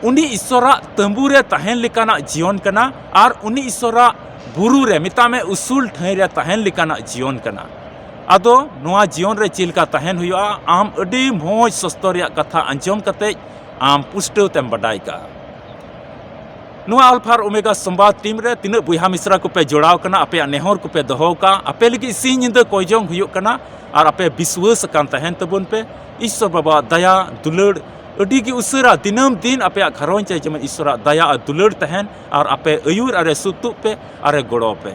ᱩᱱᱤ ᱤᱥᱥᱚᱨᱟᱜ ᱛᱟᱹᱢᱵᱩ ᱨᱮ ᱛᱟᱦᱮᱱ ᱞᱮᱠᱟᱱᱟᱜ ᱡᱤᱭᱚᱱ ᱠᱟᱱᱟ ᱟᱨ ᱩᱱᱤ ᱤᱥᱥᱚᱨᱟᱜ ᱵᱩᱨᱩ ᱨᱮ, ᱢᱮᱛᱟᱜ ᱢᱮ, ᱩᱥᱩᱞ ᱴᱷᱟᱹᱭ ᱨᱮ ᱛᱟᱦᱮᱱ ᱞᱮᱠᱟᱱᱟᱜ ᱡᱤᱭᱚᱱ ᱠᱟᱱᱟ᱾ ᱟᱫᱚ ᱱᱚᱣᱟ ᱡᱤᱭᱚᱱ ᱨᱮ ᱪᱮᱫ ᱞᱮᱠᱟ ᱛᱟᱦᱮᱱ ᱦᱩᱭᱩᱜᱼᱟ, ᱟᱢ ᱟᱹᱰᱤ ᱢᱚᱡᱽ ᱥᱚᱥᱛᱚᱨ ᱨᱮᱭᱟᱜ ᱠᱟᱛᱷᱟ ᱟᱸᱡᱚᱢ ᱠᱟᱛᱮ ᱟᱢ ᱯᱩᱥᱴᱟᱹᱣ ᱛᱮᱢ ᱵᱟᱰᱟᱭ ᱠᱟᱜᱼᱟ᱾ ᱱᱚᱣᱟ ᱟᱞᱯᱷᱟ ᱟᱨ ᱳᱢᱮᱜᱟ ᱥᱚᱢᱵᱟᱫ ᱴᱤᱢ ᱨᱮ ᱛᱤᱱᱟᱹᱜ ᱵᱚᱭᱦᱟ ᱢᱤᱥᱨᱟ ᱠᱚᱯᱮ ᱡᱚᱲᱟᱣ ᱠᱟᱱᱟ, ᱟᱯᱮᱭᱟᱜ ᱱᱮᱦᱚᱨ ᱠᱚᱯᱮ ᱫᱚᱦᱚ ᱠᱟᱜᱼᱟ, ᱟᱯᱮ ᱞᱟᱹᱜᱤᱫ ᱥᱤᱧ ᱧᱤᱫᱟᱹ ᱠᱚᱭᱡᱚᱝ ᱦᱩᱭᱩᱜ ᱠᱟᱱᱟ ᱟᱨ ᱟᱯᱮ ᱵᱤᱥᱣᱟᱹᱥ ᱟᱠᱟᱱ ᱛᱟᱦᱮᱱ ᱛᱟᱵᱚᱱ ᱯᱮ᱾ ᱤᱥᱥᱚᱨ ᱵᱟᱵᱟᱣᱟᱜ ᱫᱟᱭᱟ ᱫᱩᱞᱟᱹᱲ ᱟᱹᱰᱤ ᱜᱮ ᱩᱥᱟᱹᱨᱟ ᱫᱤᱱᱟᱹᱢ ᱫᱤᱱ ᱟᱯᱮᱭᱟᱜ ᱜᱷᱟᱨᱚᱸᱡᱽ ᱨᱮ ᱡᱮᱢᱚᱱ ᱤᱥᱥᱚᱨᱟᱜ ᱫᱟᱭᱟ ᱟᱨ ᱫᱩᱞᱟᱹᱲ ᱛᱟᱦᱮᱱ ᱟᱨ ᱟᱯᱮ ᱟᱹᱭᱩᱨ ᱟᱨᱮ ᱥᱩᱛᱩᱜ ᱯᱮ ᱟᱨᱮ ᱜᱚᱲᱚ ᱯᱮ᱾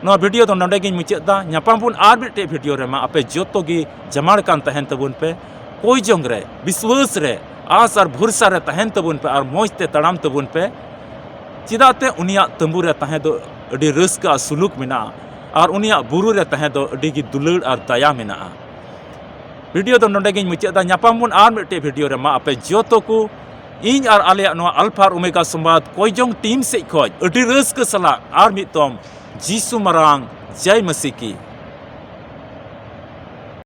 ᱱᱚᱣᱟ video ᱫᱚ ᱱᱚᱰᱮ ᱜᱤᱧ ᱢᱩᱪᱟᱹᱫ ᱮᱫᱟ᱾ ᱧᱟᱯᱟᱢ ᱵᱚᱱ ᱟᱨ ᱢᱤᱫᱴᱮᱡ video ᱨᱮ᱾ ᱢᱟ ᱟᱯᱮ ᱡᱚᱛᱚ ᱜᱮ ᱡᱟᱢᱟᱲ ᱠᱟᱱ ᱛᱟᱦᱮᱱ ᱛᱟᱵᱚᱱ ᱯᱮ, ᱠᱚᱭ ᱡᱚᱝ ᱨᱮ, ᱵᱤᱥᱣᱟᱹᱥ ᱨᱮ, ᱟᱥ ᱟᱨ ᱵᱷᱚᱨᱥᱟ ᱨᱮ ᱛᱟᱦᱮᱱ ᱛᱟᱵᱚᱱ ᱯᱮ ᱟᱨ ᱢᱚᱡᱽ ᱛᱮ ᱛᱟᱲᱟᱢ ᱛᱟᱵᱚᱱ ᱯᱮ᱾ ᱪᱮᱫᱟᱜ ᱛᱮ ᱩᱱᱤᱭᱟᱜ ᱛᱟᱹᱢᱵᱩ ᱨᱮ ᱛᱟᱦᱮᱸ ᱫᱚ ᱟᱹᱰᱤ ᱨᱟᱹᱥᱠᱟᱹ ᱟᱨ ᱥᱩᱞᱩᱠ ᱢᱮᱱᱟᱜᱼᱟ ᱟᱨ ᱩᱱᱤᱭᱟᱜ ᱵᱩᱨᱩ ᱨᱮ ᱛᱟᱦᱮᱸ ᱫᱚ ᱟᱹᱰᱤ ᱜᱮ ᱫᱩᱞᱟᱹᱲ ᱟᱨ ᱫᱟᱭᱟ ᱢᱮᱱᱟᱜᱼᱟ᱾ Video ᱫᱚ ᱱᱚᱰᱮ ᱜᱤᱧ ᱢᱩᱪᱟᱹᱫ ᱮᱫᱟ᱾ ᱧᱟᱯᱟᱢ ᱵᱚᱱ ᱟᱨ ᱢᱤᱫᱴᱮᱡ video ᱨᱮ᱾ ᱢᱟ ᱟᱯᱮ ᱡᱚᱛᱚ ᱠᱚ, ᱤᱧ ᱟᱨ ᱟᱞᱮᱭᱟᱜ ᱱᱚᱣᱟ ᱟᱞᱯᱷᱟ ᱟᱨ ᱳᱢᱮᱜᱟ ᱥᱚᱢᱵᱟᱫ ᱠᱚᱭ ᱡᱚᱝ team ᱥᱮᱡ ᱠᱷᱚᱡ ᱟᱹᱰᱤ ᱨᱟᱹᱥᱠᱟᱹ ᱥᱟᱞᱟᱜ ᱟᱨ ᱢᱤᱫ ᱫᱚᱢ ᱡᱤᱥᱩ ᱢᱟᱨᱟᱝ ᱡᱟᱭ ᱢᱟᱹᱥᱤ ᱠᱤ᱾